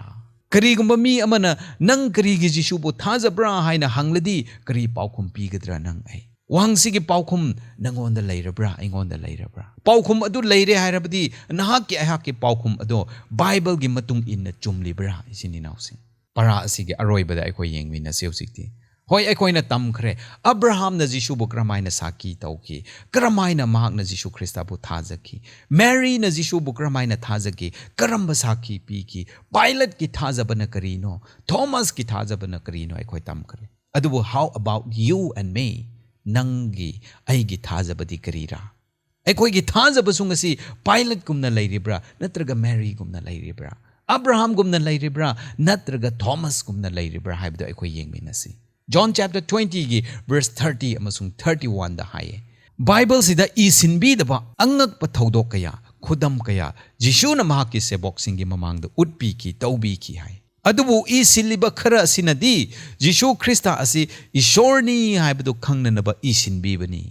ꯀꯔꯤꯒꯨꯝꯕ ꯃꯤ ꯑꯃꯅ "ꯅꯪ ꯀꯔꯤꯒꯤ ꯖꯤꯁꯨꯕꯨ ꯊꯥꯖꯕ꯭ꯔꯥ?" ꯍꯥꯏꯅ ꯍꯪꯂꯗꯤ ꯀꯔꯤ ꯄꯥꯎꯈꯨꯝ ꯄꯤꯒꯗ꯭ꯔꯥ ꯅꯪ ꯑꯩ? ꯋꯥꯍꯪꯁꯤꯒꯤ ꯄꯥꯎꯈꯨꯝ ꯅꯪꯉꯣꯟꯗ ꯂꯩꯔꯕ꯭ꯔꯥ, ꯑꯩꯉꯣꯟꯗ ꯂꯩꯔꯕ꯭ꯔꯥ? ꯄꯥꯎꯈꯨꯝ ꯑꯗꯨ ꯂꯩꯔꯦ ꯍꯥꯏꯔꯕꯗꯤ ꯅꯍꯥꯛꯀꯤ ꯑꯩꯍꯥꯛꯀꯤ ꯄꯥꯎꯈꯨꯝ ꯑꯗꯣ ꯕꯥꯏꯕꯜꯒꯤ ꯃꯇꯨꯡ ꯏꯟꯅ ꯆꯨꯝꯂꯤꯕ꯭ꯔꯥ, ꯏꯆꯤꯟ ꯏꯅꯥꯎꯁꯤꯡ? ꯄꯔꯥ ꯑꯁꯤꯒꯤ ꯑꯔꯣꯏꯕꯗ ꯑꯩꯈꯣꯏ ꯌꯦꯡꯃꯤꯟꯅꯁꯤ ꯍꯧꯖꯤꯛꯇꯤ꯫ ꯍꯣꯏ, ꯑꯩꯈꯣꯏꯅ ꯇꯝꯈ꯭ꯔꯦ ꯑꯕ꯭ꯔꯥꯍꯥꯝꯅ ꯖꯤꯁꯨꯕꯨ ꯀꯔꯝꯍꯥꯏꯅ ꯁꯥꯈꯤ ꯇꯧꯈꯤ, ꯀꯔꯝꯍꯥꯏꯅ ꯃꯍꯥꯛꯅ ꯖꯤꯁꯨ ꯈ꯭ꯔꯤꯁꯇꯕꯨ ꯊꯥꯖꯈꯤ, ꯃꯦꯔꯤꯅ ꯖꯤꯁꯨꯕꯨ ꯀꯔꯝꯍꯥꯏꯅ ꯊꯥꯖꯈꯤ, ꯀꯔꯝꯕ ꯁꯥꯈꯤ ꯄꯤꯈꯤ, ꯄꯥꯏꯂꯠꯀꯤ ꯊꯥꯖꯕꯅ ꯀꯔꯤꯅꯣ, ꯊꯣꯃꯁꯀꯤ ꯊꯥꯖꯕꯅ ꯀꯔꯤꯅꯣ ꯑꯩꯈꯣꯏ ꯇꯝꯈ꯭ꯔꯦ꯫ ꯑꯗꯨꯕꯨ how about you and me? ꯅꯪꯒꯤ, ꯑꯩꯒꯤ ꯊꯥꯖꯕꯗꯤ ꯀꯔꯤꯔꯥ? ꯑꯩꯈꯣꯏꯒꯤ ꯊꯥꯖꯕꯁꯨ ꯉꯁꯤ ꯄꯥꯏꯂꯠꯀꯨꯝꯅ ꯂꯩꯔꯤꯕ꯭ꯔꯥ ꯅꯠꯇ꯭ꯔꯒ ꯃꯦꯔꯤꯒꯨꯝꯅ ꯂꯩꯔꯤꯕ꯭ꯔꯥ? ꯑꯕ꯭ꯔꯥꯍꯥꯝꯒꯨꯝꯅ ꯂꯩꯔꯤꯕ꯭ꯔꯥ ꯅꯠꯇ꯭ꯔꯒ ꯊꯣꯃꯁꯀꯨꯝꯅ ꯂꯩꯔꯤꯕ꯭ꯔꯥ ꯍꯥꯏꯕꯗꯨ ꯑꯩꯈꯣꯏ ꯌꯦꯡꯃꯤꯟꯅꯁꯤ꯫ John chapter twenty ꯒꯤ verse thirty ꯑꯃꯁꯨꯡ thirty one ꯗ ꯍꯥꯏꯌꯦ, ꯕꯥꯏꯕꯜꯁꯤꯗ ꯏꯁꯤꯟꯕꯤꯗꯕ ꯑꯉꯛꯄ ꯊꯧꯗꯣꯛ ꯀꯌꯥ, ꯈꯨꯗꯝ ꯀꯌꯥ ꯖꯤꯁꯨꯅ ꯃꯍꯥꯛꯀꯤ ꯁꯦꯕꯣꯛꯁꯤꯡꯒꯤ ꯃꯃꯥꯡꯗ ꯎꯠꯄꯤꯈꯤ, ꯇꯧꯕꯤꯈꯤ ꯍꯥꯏ꯫ ꯑꯗꯨꯕꯨ ꯏꯁꯤꯜꯂꯤꯕ ꯈꯔ ꯑꯁꯤꯅꯗꯤ ꯖꯤꯁꯨ ꯈ꯭ꯔꯤꯁꯇ ꯑꯁꯤ ꯏꯁꯣꯔꯅꯤ ꯍꯥꯏꯕꯗꯨ ꯈꯪꯅꯅꯕ ꯏꯁꯤꯟꯕꯤꯕꯅꯤ꯫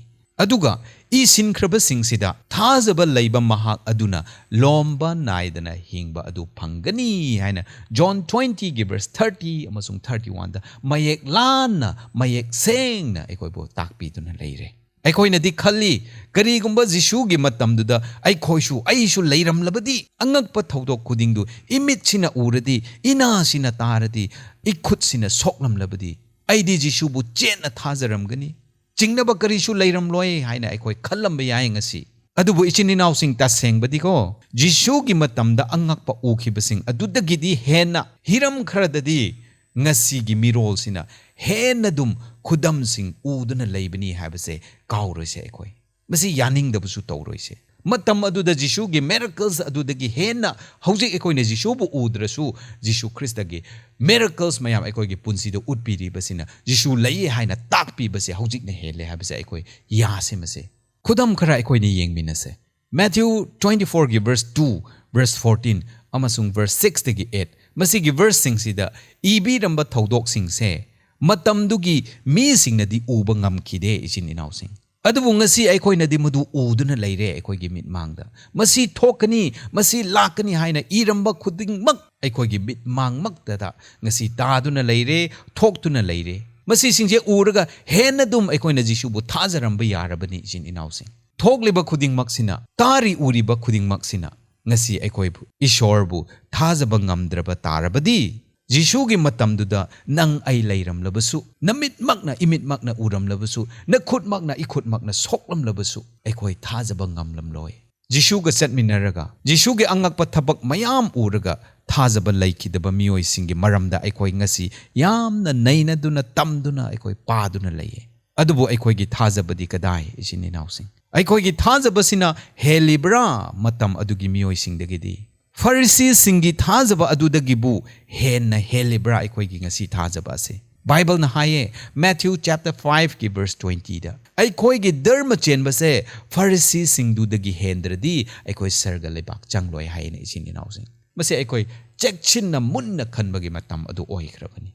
ꯑꯗꯨꯒ ꯏꯁꯤꯟꯈ꯭ꯔꯕꯁꯤꯡꯁꯤꯗ ꯊꯥꯖꯕ ꯂꯩꯕ ꯃꯍꯥꯛ ꯑꯗꯨꯅ ꯂꯣꯝꯕ ꯅꯥꯏꯗꯅ ꯍꯤꯡꯕ ꯑꯗꯨ ꯐꯪꯒꯅꯤ ꯍꯥꯏꯅ John twentyꯒꯤ verse thirty ꯑꯃꯁꯨꯡ thirty oneꯗ ꯃꯌꯦꯛ ꯂꯥꯟꯅ, ꯃꯌꯦꯛ ꯁꯦꯡꯅ ꯑꯩꯈꯣꯏꯕꯨ ꯇꯥꯛꯄꯤꯗꯨꯅ ꯂꯩꯔꯦ꯫ ꯑꯩꯈꯣꯏꯅꯗꯤ ꯈꯜꯂꯤ, ꯀꯔꯤꯒꯨꯝꯕ ꯖꯤꯁꯨꯒꯤ ꯃꯇꯝꯗꯨꯗ ꯑꯩꯈꯣꯏꯁꯨ, ꯑꯩꯁꯨ ꯂꯩꯔꯝꯂꯕꯗꯤ, ꯑꯉꯛꯄ ꯊꯧꯗꯣꯛ ꯈꯨꯗꯤꯡꯗꯨ ꯏꯃꯤꯠꯁꯤꯅ ꯎꯔꯗꯤ, ꯏꯅꯥꯁꯤꯅ ꯇꯥꯔꯗꯤ, ꯏꯈꯨꯠꯁꯤꯅ ꯁꯣꯛꯂꯝꯂꯕꯗꯤ, ꯑꯩꯗꯤ ꯖꯤꯁꯨꯕꯨ ꯆꯦꯠꯅ ꯊꯥꯖꯔꯝꯒꯅꯤ꯫ ꯆꯤꯡꯅꯕ ꯀꯔꯤꯁꯨ ꯂꯩꯔꯝꯂꯣꯏ ꯍꯥꯏꯅ ꯑꯩꯈꯣꯏ ꯈꯜꯂꯝꯕ ꯌꯥꯏ ꯉꯁꯤ꯫ ꯑꯗꯨꯕꯨ ꯏꯆꯤꯟ ꯏꯅꯥꯎꯁꯤꯡ, ꯇꯁꯦꯡꯕꯗꯤꯀꯣ, ꯖꯤꯁꯨꯒꯤ ꯃꯇꯝꯗ ꯑꯉꯛꯄ ꯎꯈꯤꯕꯁꯤꯡ ꯑꯗꯨꯗꯒꯤꯗꯤ ꯍꯦꯟꯅ ꯍꯤꯔꯝ ꯈꯔꯗꯗꯤ ꯉꯁꯤꯒꯤ ꯃꯤꯔꯣꯜꯁꯤꯅ ꯍꯦꯟꯅ ꯑꯗꯨꯝ ꯈꯨꯗꯝꯁꯤꯡ ꯎꯗꯨꯅ ꯂꯩꯕꯅꯤ ꯍꯥꯏꯕꯁꯦ ꯀꯥꯎꯔꯣꯏꯁꯦ ꯑꯩꯈꯣꯏ꯫ ꯃꯁꯤ ꯌꯥꯅꯤꯡꯗꯕꯁꯨ ꯇꯧꯔꯣꯏꯁꯦ꯫ ꯃꯇꯝ ꯑꯗꯨꯗ ꯖꯤꯁꯨꯒꯤ miracles ꯑꯗꯨꯗꯒꯤ ꯍꯦꯟꯅ ꯍꯧꯖꯤꯛ ꯑꯩꯈꯣꯏꯅ ꯖꯤꯁꯨꯕꯨ ꯎꯗ꯭ꯔꯁꯨ, ꯖꯤꯁꯨ ꯈ꯭ꯔꯤꯁꯇꯒꯤ miracles ꯃꯌꯥꯝ ꯑꯩꯈꯣꯏꯒꯤ ꯄꯨꯟꯁꯤꯗ ꯎꯠꯄꯤꯔꯤꯕꯁꯤꯅ ꯖꯤꯁꯨ ꯂꯩꯌꯦ ꯍꯥꯏꯅ ꯇꯥꯛꯄꯤꯕꯁꯦ ꯍꯧꯖꯤꯛꯅ ꯍꯦꯜꯂꯦ ꯍꯥꯏꯕꯁꯦ ꯑꯩꯈꯣꯏ ꯌꯥꯁꯦ ꯃꯁꯦ꯫ ꯈꯨꯗꯝ ꯈꯔ ꯑꯩꯈꯣꯏꯅ ꯌꯦꯡꯃꯤꯟꯅꯁꯦ꯫ Matthew twenty fourꯒꯤ verse two, verse fourteen ꯑꯃꯁꯨꯡ verse sixꯇꯒꯤ eight, ꯃꯁꯤꯒꯤ verseꯁꯤꯡꯁꯤꯗ ꯏꯕꯤꯔꯝꯕ ꯊꯧꯗꯣꯛꯁꯤꯡꯁꯦ ꯃꯇꯝꯗꯨꯒꯤ ꯃꯤꯁꯤꯡꯅꯗꯤ ꯎꯕ ꯉꯝꯈꯤꯗꯦ, ꯏꯆꯤꯟ ꯏꯅꯥꯎꯁꯤꯡ꯫ ꯑꯗꯨꯕꯨ ꯉꯁꯤ ꯑꯩꯈꯣꯏꯅꯗꯤ ꯃꯗꯨ ꯎꯗꯨꯅ ꯂꯩꯔꯦ ꯑꯩꯈꯣꯏꯒꯤ ꯃꯤꯠꯃꯥꯡꯗ꯫ ꯃꯁꯤ ꯊꯣꯛꯀꯅꯤ, ꯃꯁꯤ ꯂꯥꯛꯀꯅꯤ ꯍꯥꯏꯅ ꯏꯔꯝꯕ ꯈꯨꯗꯤꯡꯃꯛ ꯑꯩꯈꯣꯏꯒꯤ ꯃꯤꯠꯃꯥꯡꯃꯛꯇꯗ ꯉꯁꯤ ꯇꯥꯗꯨꯅ ꯂꯩꯔꯦ, ꯊꯣꯛꯇꯨꯅ ꯂꯩꯔꯦ꯫ ꯃꯁꯤꯁꯤꯡꯁꯦ ꯎꯔꯒ ꯍꯦꯟꯅ ꯑꯗꯨꯝ ꯑꯩꯈꯣꯏꯅ ꯖꯤꯁꯨꯕꯨ ꯊꯥꯖꯔꯝꯕ ꯌꯥꯔꯕꯅꯤ, ꯏꯆꯤꯟ ꯏꯅꯥꯎꯁꯤꯡ꯫ ꯊꯣꯛꯂꯤꯕ ꯈꯨꯗꯤꯡꯃꯛꯁꯤꯅ, ꯇꯥꯔꯤ ꯎꯔꯤꯕ ꯈꯨꯗꯤꯡꯃꯛꯁꯤꯅ ꯉꯁꯤ ꯑꯩꯈꯣꯏꯕꯨ, ꯏꯁꯣꯔꯕꯨ ꯊꯥꯖꯕ ꯉꯝꯗ꯭ꯔꯕ ꯇꯥꯔꯕꯗꯤ, ꯖꯤꯁꯨꯒꯤ ꯃꯇꯝꯗꯨꯗ ꯅꯪ ꯑꯩ ꯂꯩꯔꯝꯂꯕꯁꯨ, ꯅꯃꯤꯠꯃꯛꯅ ꯏꯃꯤꯠꯃꯛꯅ ꯎꯔꯝꯂꯕꯁꯨ, ꯅꯈꯨꯠꯃꯛꯅ ꯏꯈꯨꯠꯃꯛꯅ ꯁꯣꯛꯂꯝꯂꯕꯁꯨ, ꯑꯩꯈꯣꯏ ꯊꯥꯖꯕ ꯉꯝꯂꯝꯂꯣꯏ꯫ ꯖꯤꯁꯨꯒ ꯆꯠꯃꯤꯟꯅꯔꯒ ꯖꯤꯁꯨꯒꯤ ꯑꯉꯛꯄ ꯊꯕꯛ ꯃꯌꯥꯝ ꯎꯔꯒ ꯊꯥꯖꯕ ꯂꯩꯈꯤꯗꯕ ꯃꯤꯑꯣꯏꯁꯤꯡꯒꯤ ꯃꯔꯝꯗ ꯑꯩꯈꯣꯏ ꯉꯁꯤ ꯌꯥꯝꯅ ꯅꯩꯅꯗꯨꯅ, ꯇꯝꯗꯨꯅ ꯑꯩꯈꯣꯏ ꯄꯥꯗꯨꯅ ꯂꯩꯌꯦ꯫ ꯑꯗꯨꯕꯨ ꯑꯩꯈꯣꯏꯒꯤ ꯊꯥꯖꯕꯗꯤ ꯀꯗꯥꯏ, ꯏꯆꯤꯟ ꯏꯅꯥꯎꯁꯤꯡ? ꯑꯩꯈꯣꯏꯒꯤ ꯊꯥꯖꯕꯁꯤꯅ ꯍꯦꯜꯂꯤꯕ꯭ꯔꯥ ꯃꯇꯝ ꯑꯗꯨꯒꯤ ꯃꯤꯑꯣꯏꯁꯤꯡꯗꯒꯤꯗꯤ? ꯐꯔꯤꯁꯤꯁꯤꯡꯒꯤ ꯊꯥꯖꯕ ꯑꯗꯨꯗꯒꯤꯕꯨ ꯍꯦꯟꯅ ꯍꯦꯜꯂꯤꯕ꯭ꯔꯥ ꯑꯩꯈꯣꯏꯒꯤ ꯉꯁꯤ ꯊꯥꯖꯕ ꯑꯁꯦ? ꯕꯥꯏꯕꯜꯅ ꯍꯥꯏꯌꯦ, Matthew chapter fiveꯀꯤ verse twentyꯗ, "ꯑꯩꯈꯣꯏꯒꯤ ꯙꯔꯃ ꯆꯦꯟꯕꯁꯦ ꯐꯔꯤꯁꯤꯁꯤꯡꯗꯨꯗꯒꯤ ꯍꯦꯟꯗ꯭ꯔꯗꯤ ꯑꯩꯈꯣꯏ ꯁꯔꯒ ꯂꯩꯕꯥꯛ ꯆꯪꯂꯣꯏ" ꯍꯥꯏꯅ, ꯏꯆꯤꯟ ꯏꯅꯥꯎꯁꯤꯡ꯫ ꯃꯁꯤ ꯑꯩꯈꯣꯏ ꯆꯦꯛꯁꯤꯟꯅ ꯃꯨꯟꯅ ꯈꯟꯕꯒꯤ ꯃꯇꯝ ꯑꯗꯨ ꯑꯣꯏꯈ꯭ꯔꯕꯅꯤ꯫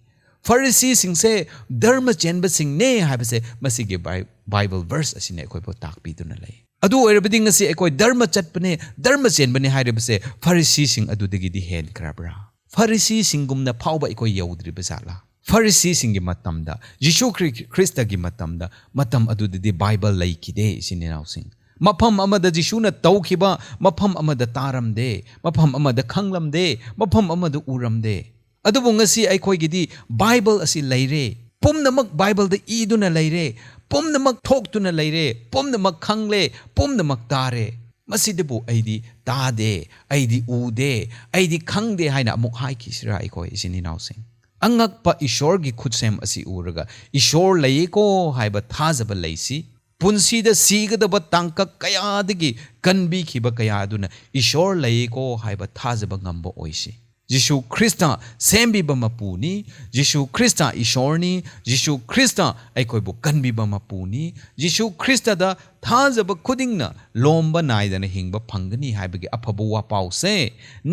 ꯐꯔꯤꯁꯤꯁꯤꯡꯁꯦ ꯙꯔꯃ ꯆꯦꯟꯕꯁꯤꯡꯅꯦ ꯍꯥꯏꯕꯁꯦ ꯃꯁꯤꯒꯤ ꯕꯥꯏ-, ꯕꯥꯏꯕꯜ ꯚꯔꯁ ꯑꯁꯤꯅ ꯑꯩꯈꯣꯏꯕꯨ ꯇꯥꯛꯄꯤꯗꯨꯅ ꯂꯩ꯫ ꯑꯗꯨ ꯑꯣꯏꯔꯕꯗꯤ ꯉꯁꯤ ꯑꯩꯈꯣꯏ ꯙꯔꯃ ꯆꯠꯄꯅꯦ, ꯙꯔꯃ ꯆꯦꯟꯕꯅꯦ ꯍꯥꯏꯔꯤꯕꯁꯦ ꯐꯔꯤꯁꯤꯁꯤꯡ ꯑꯗꯨꯗꯒꯤꯗꯤ ꯍꯦꯟꯈ꯭ꯔꯕ꯭ꯔꯥ? ꯐꯔꯤꯁꯤꯁꯤꯡꯒꯨꯝꯅ ꯐꯥꯎꯕ ꯑꯩꯈꯣꯏ ꯌꯧꯗ꯭ꯔꯤꯕ ꯖꯥꯠꯂꯥ? ꯐꯔꯤꯁꯤꯁꯤꯡꯒꯤ ꯃꯇꯝꯗ, ꯖꯤꯁꯨ ꯈ꯭ꯔꯤ-, ꯈ꯭ꯔꯤꯁꯇꯒꯤ ꯃꯇꯝꯗ, ꯃꯇꯝ ꯑꯗꯨꯗꯗꯤ ꯕꯥꯏꯕꯜ ꯂꯩꯈꯤꯗꯦ, ꯏꯆꯤꯟ ꯏꯅꯥꯎꯁꯤꯡ꯫ ꯃꯐꯝ ꯑꯃꯗ ꯖꯤꯁꯨꯅ ꯇꯧꯈꯤꯕ, ꯃꯐꯝ ꯑꯃꯗ ꯇꯥꯔꯝꯗꯦ, ꯃꯐꯝ ꯑꯃꯗ ꯈꯪꯂꯝꯗꯦ, ꯃꯐꯝ ꯑꯃꯗ ꯎꯔꯝꯗꯦ꯫ ꯑꯗꯨꯕꯨ ꯉꯁꯤ ꯑꯩꯈꯣꯏꯒꯤꯗꯤ ꯕꯥꯏꯕꯜ ꯑꯁꯤ ꯂꯩꯔꯦ꯫ ꯄꯨꯝꯅꯃꯛ ꯕꯥꯏꯕꯜꯗ ꯏꯗꯨꯅ ꯂꯩꯔꯦ꯫ ꯄꯨꯝꯅꯃꯛ ꯊꯣꯛꯇꯨꯅ ꯂꯩꯔꯦ꯫ ꯄꯨꯝꯅꯃꯛ ꯈꯪꯂꯦ꯫ ꯄꯨꯝꯅꯃꯛ ꯇꯥꯔꯦ꯫ ꯃꯁꯤꯗꯕꯨ ꯑꯩꯗꯤ ꯇꯥꯗꯦ, ꯑꯩꯗꯤ ꯎꯗꯦ, ꯑꯩꯗꯤ ꯈꯪꯗꯦ ꯍꯥꯏꯅ ꯑꯃꯨꯛ ꯍꯥꯏꯈꯤꯁꯤꯔꯥ ꯑꯩꯈꯣꯏ ꯏꯆꯤꯟ ꯏꯅꯥꯎꯁꯤꯡ? ꯑꯉꯛꯄ ꯏꯁꯣꯔꯒꯤ ꯈꯨꯠꯁꯦꯝ ꯑꯁꯤ ꯎꯔꯒ ꯏꯁꯣꯔ ꯂꯩꯌꯦꯀꯣ ꯍꯥꯏꯕ ꯊꯥꯖꯕ ꯂꯩꯁꯤ꯫ ꯄꯨꯟꯁꯤꯗ ꯁꯤꯒꯗꯕ ꯇꯥꯡꯀꯛ ꯀꯌꯥꯗꯒꯤ ꯀꯟꯕꯤꯈꯤꯕ ꯀꯌꯥ ꯑꯗꯨꯅ ꯏꯁꯣꯔ ꯂꯩꯌꯦꯀꯣ ꯍꯥꯏꯕ ꯊꯥꯖꯕ ꯉꯝꯕ ꯑꯣꯏꯁꯤ꯫ ꯖꯤꯁꯨ ꯈ꯭ꯔꯤꯁꯇ ꯁꯦꯝꯕꯤꯕ ꯃꯄꯨꯅꯤ꯫ Jesus Christ ꯏꯁꯣꯔꯅꯤ꯫ ꯖꯤꯁꯨ ꯈ꯭ꯔꯤꯁꯇ ꯑꯩꯈꯣꯏꯕꯨ ꯀꯟꯕꯤꯕ ꯃꯄꯨꯅꯤ꯫ ꯖꯤꯁꯨ ꯈ꯭ꯔꯤꯁꯇꯗ ꯊꯥꯖꯕ ꯈꯨꯗꯤꯡꯅ ꯂꯣꯝꯕ ꯅꯥꯏꯗꯅ ꯍꯤꯡꯕ ꯐꯪꯒꯅꯤ ꯍꯥꯏꯕꯒꯤ ꯑꯐꯕ ꯋꯥꯄꯥꯎꯁꯦ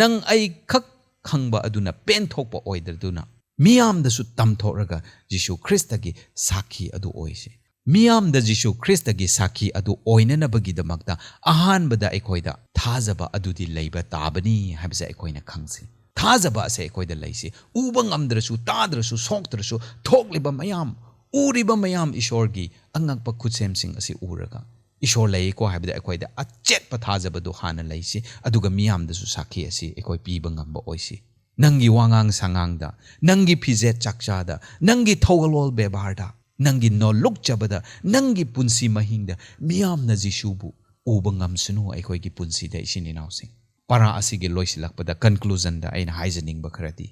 ꯅꯪ ꯑꯩ ꯈꯛ ꯈꯪꯕ ꯑꯗꯨꯅ ꯄꯦꯟꯊꯣꯛꯄ ꯑꯣꯏꯗ꯭ꯔꯗꯨꯅ ꯃꯤꯌꯥꯝꯗꯁꯨ ꯇꯝꯊꯣꯛꯂꯒ ꯖꯤꯁꯨ ꯈ꯭ꯔꯤꯁꯇꯒꯤ ꯁꯥꯈꯤ ꯑꯗꯨ ꯑꯣꯏꯁꯤ꯫ ꯃꯤꯌꯥꯝꯗ ꯖꯤꯁꯨ ꯈ꯭ꯔꯤꯁꯇꯒꯤ ꯁꯥꯈꯤ ꯑꯗꯨ ꯑꯣꯏꯅꯅꯕꯒꯤꯗꯃꯛꯇ ꯑꯍꯥꯟꯕꯗ ꯑꯩꯈꯣꯏꯗ ꯊꯥꯖꯕ ꯑꯗꯨꯗꯤ ꯂꯩꯕ ꯇꯥꯕꯅꯤ ꯍꯥꯏꯕꯁꯦ ꯑꯩꯈꯣꯏꯅ ꯈꯪꯁꯤ꯫ ꯊꯥꯖꯕ ꯑꯁꯦ ꯑꯩꯈꯣꯏꯗ ꯂꯩꯁꯤ꯫ ꯎꯕ ꯉꯝꯗ꯭ꯔꯁꯨ, ꯇꯥꯗ꯭ꯔꯁꯨ, ꯁꯣꯛꯇ꯭ꯔꯁꯨ, ꯊꯣꯛꯂꯤꯕ ꯃꯌꯥꯝ, ꯎꯔꯤꯕ ꯃꯌꯥꯝ ꯏꯁꯣꯔꯒꯤ ꯑꯉꯛꯄ ꯈꯨꯠꯁꯦꯝꯁꯤꯡ ꯑꯁꯤ ꯎꯔꯒ ꯏꯁꯣꯔ ꯂꯩꯀꯣ ꯍꯥꯏꯕꯗ ꯑꯩꯈꯣꯏꯗ ꯑꯆꯦꯠꯄ ꯊꯥꯖꯕꯗꯨ ꯍꯥꯟꯅ ꯂꯩꯁꯤ, ꯑꯗꯨꯒ ꯃꯤꯌꯥꯝꯗꯁꯨ ꯁꯥꯈꯤ ꯑꯁꯤ ꯑꯩꯈꯣꯏ ꯄꯤꯕ ꯉꯝꯕ ꯑꯣꯏꯁꯤ꯫ ꯅꯪꯒꯤ ꯋꯥꯉꯥꯡ ꯁꯉꯥꯡꯗ, ꯅꯪꯒꯤ ꯐꯤꯖꯦꯠ ꯆꯥꯛꯆꯥꯗ, ꯅꯪꯒꯤ ꯊꯧꯒꯜꯂꯣꯟ ꯕꯦꯕꯥꯔꯗ, ꯅꯪꯒꯤ ꯅꯣꯜꯂꯨꯛꯆꯕꯗ, ꯅꯪꯒꯤ ꯄꯨꯟꯁꯤ ꯃꯍꯤꯡꯗ ꯃꯤꯌꯥꯝꯅ ꯖꯤꯁꯨꯕꯨ ꯎꯕ ꯉꯝꯁꯅꯨ ꯑꯩꯈꯣꯏꯒꯤ ꯄꯨꯟꯁꯤꯗ, ꯏꯆꯤꯟ ꯏꯅꯥꯎꯁꯤꯡ꯫ ꯄꯔꯥ ꯑꯁꯤꯒꯤ ꯂꯣꯏꯁꯤꯜꯂꯛꯄꯗ, ꯀꯟꯀ꯭ꯂꯨꯖꯟꯗ ꯑꯩꯅ ꯍꯥꯏꯖꯅꯤꯡꯕ ꯈꯔꯗꯤ,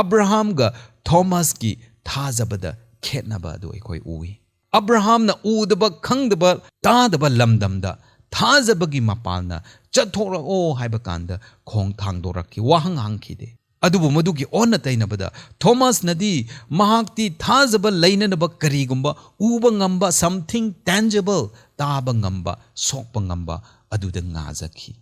ꯑꯕ꯭ꯔꯥꯍꯥꯝꯒ ꯊꯣꯃꯥꯁꯀꯤ ꯊꯥꯖꯕꯗ ꯈꯦꯠꯅꯕ ꯑꯗꯨ ꯑꯩꯈꯣꯏ ꯎꯏ꯫ ꯑꯕ꯭ꯔꯥꯍꯥꯝꯅ ꯎꯗꯕ, ꯈꯪꯗꯕ, ꯇꯥꯗꯕ ꯂꯝꯗꯝꯗ ꯊꯥꯖꯕꯒꯤ ꯃꯄꯥꯜꯅ ꯆꯠꯊꯣꯛꯂꯛꯑꯣ ꯍꯥꯏꯕ ꯀꯥꯟꯗ ꯈꯣꯡ ꯊꯥꯡꯗꯣꯔꯛꯈꯤ, ꯋꯥꯍꯪ ꯍꯪꯈꯤꯗꯦ꯫ ꯑꯗꯨꯕꯨ ꯃꯗꯨꯒꯤ ꯑꯣꯟꯅ ꯇꯩꯅꯕꯗ ꯊꯣꯃꯥꯁꯅꯗꯤ ꯃꯍꯥꯛꯇꯤ ꯊꯥꯖꯕ ꯂꯩꯅꯅꯕ ꯀꯔꯤꯒꯨꯝꯕ ꯎꯕ ꯉꯝꯕ, something tangible, ꯇꯥꯕ ꯉꯝꯕ, ꯁꯣꯛꯄ ꯉꯝꯕ ꯑꯗꯨꯗ ꯉꯥꯖꯈꯤ꯫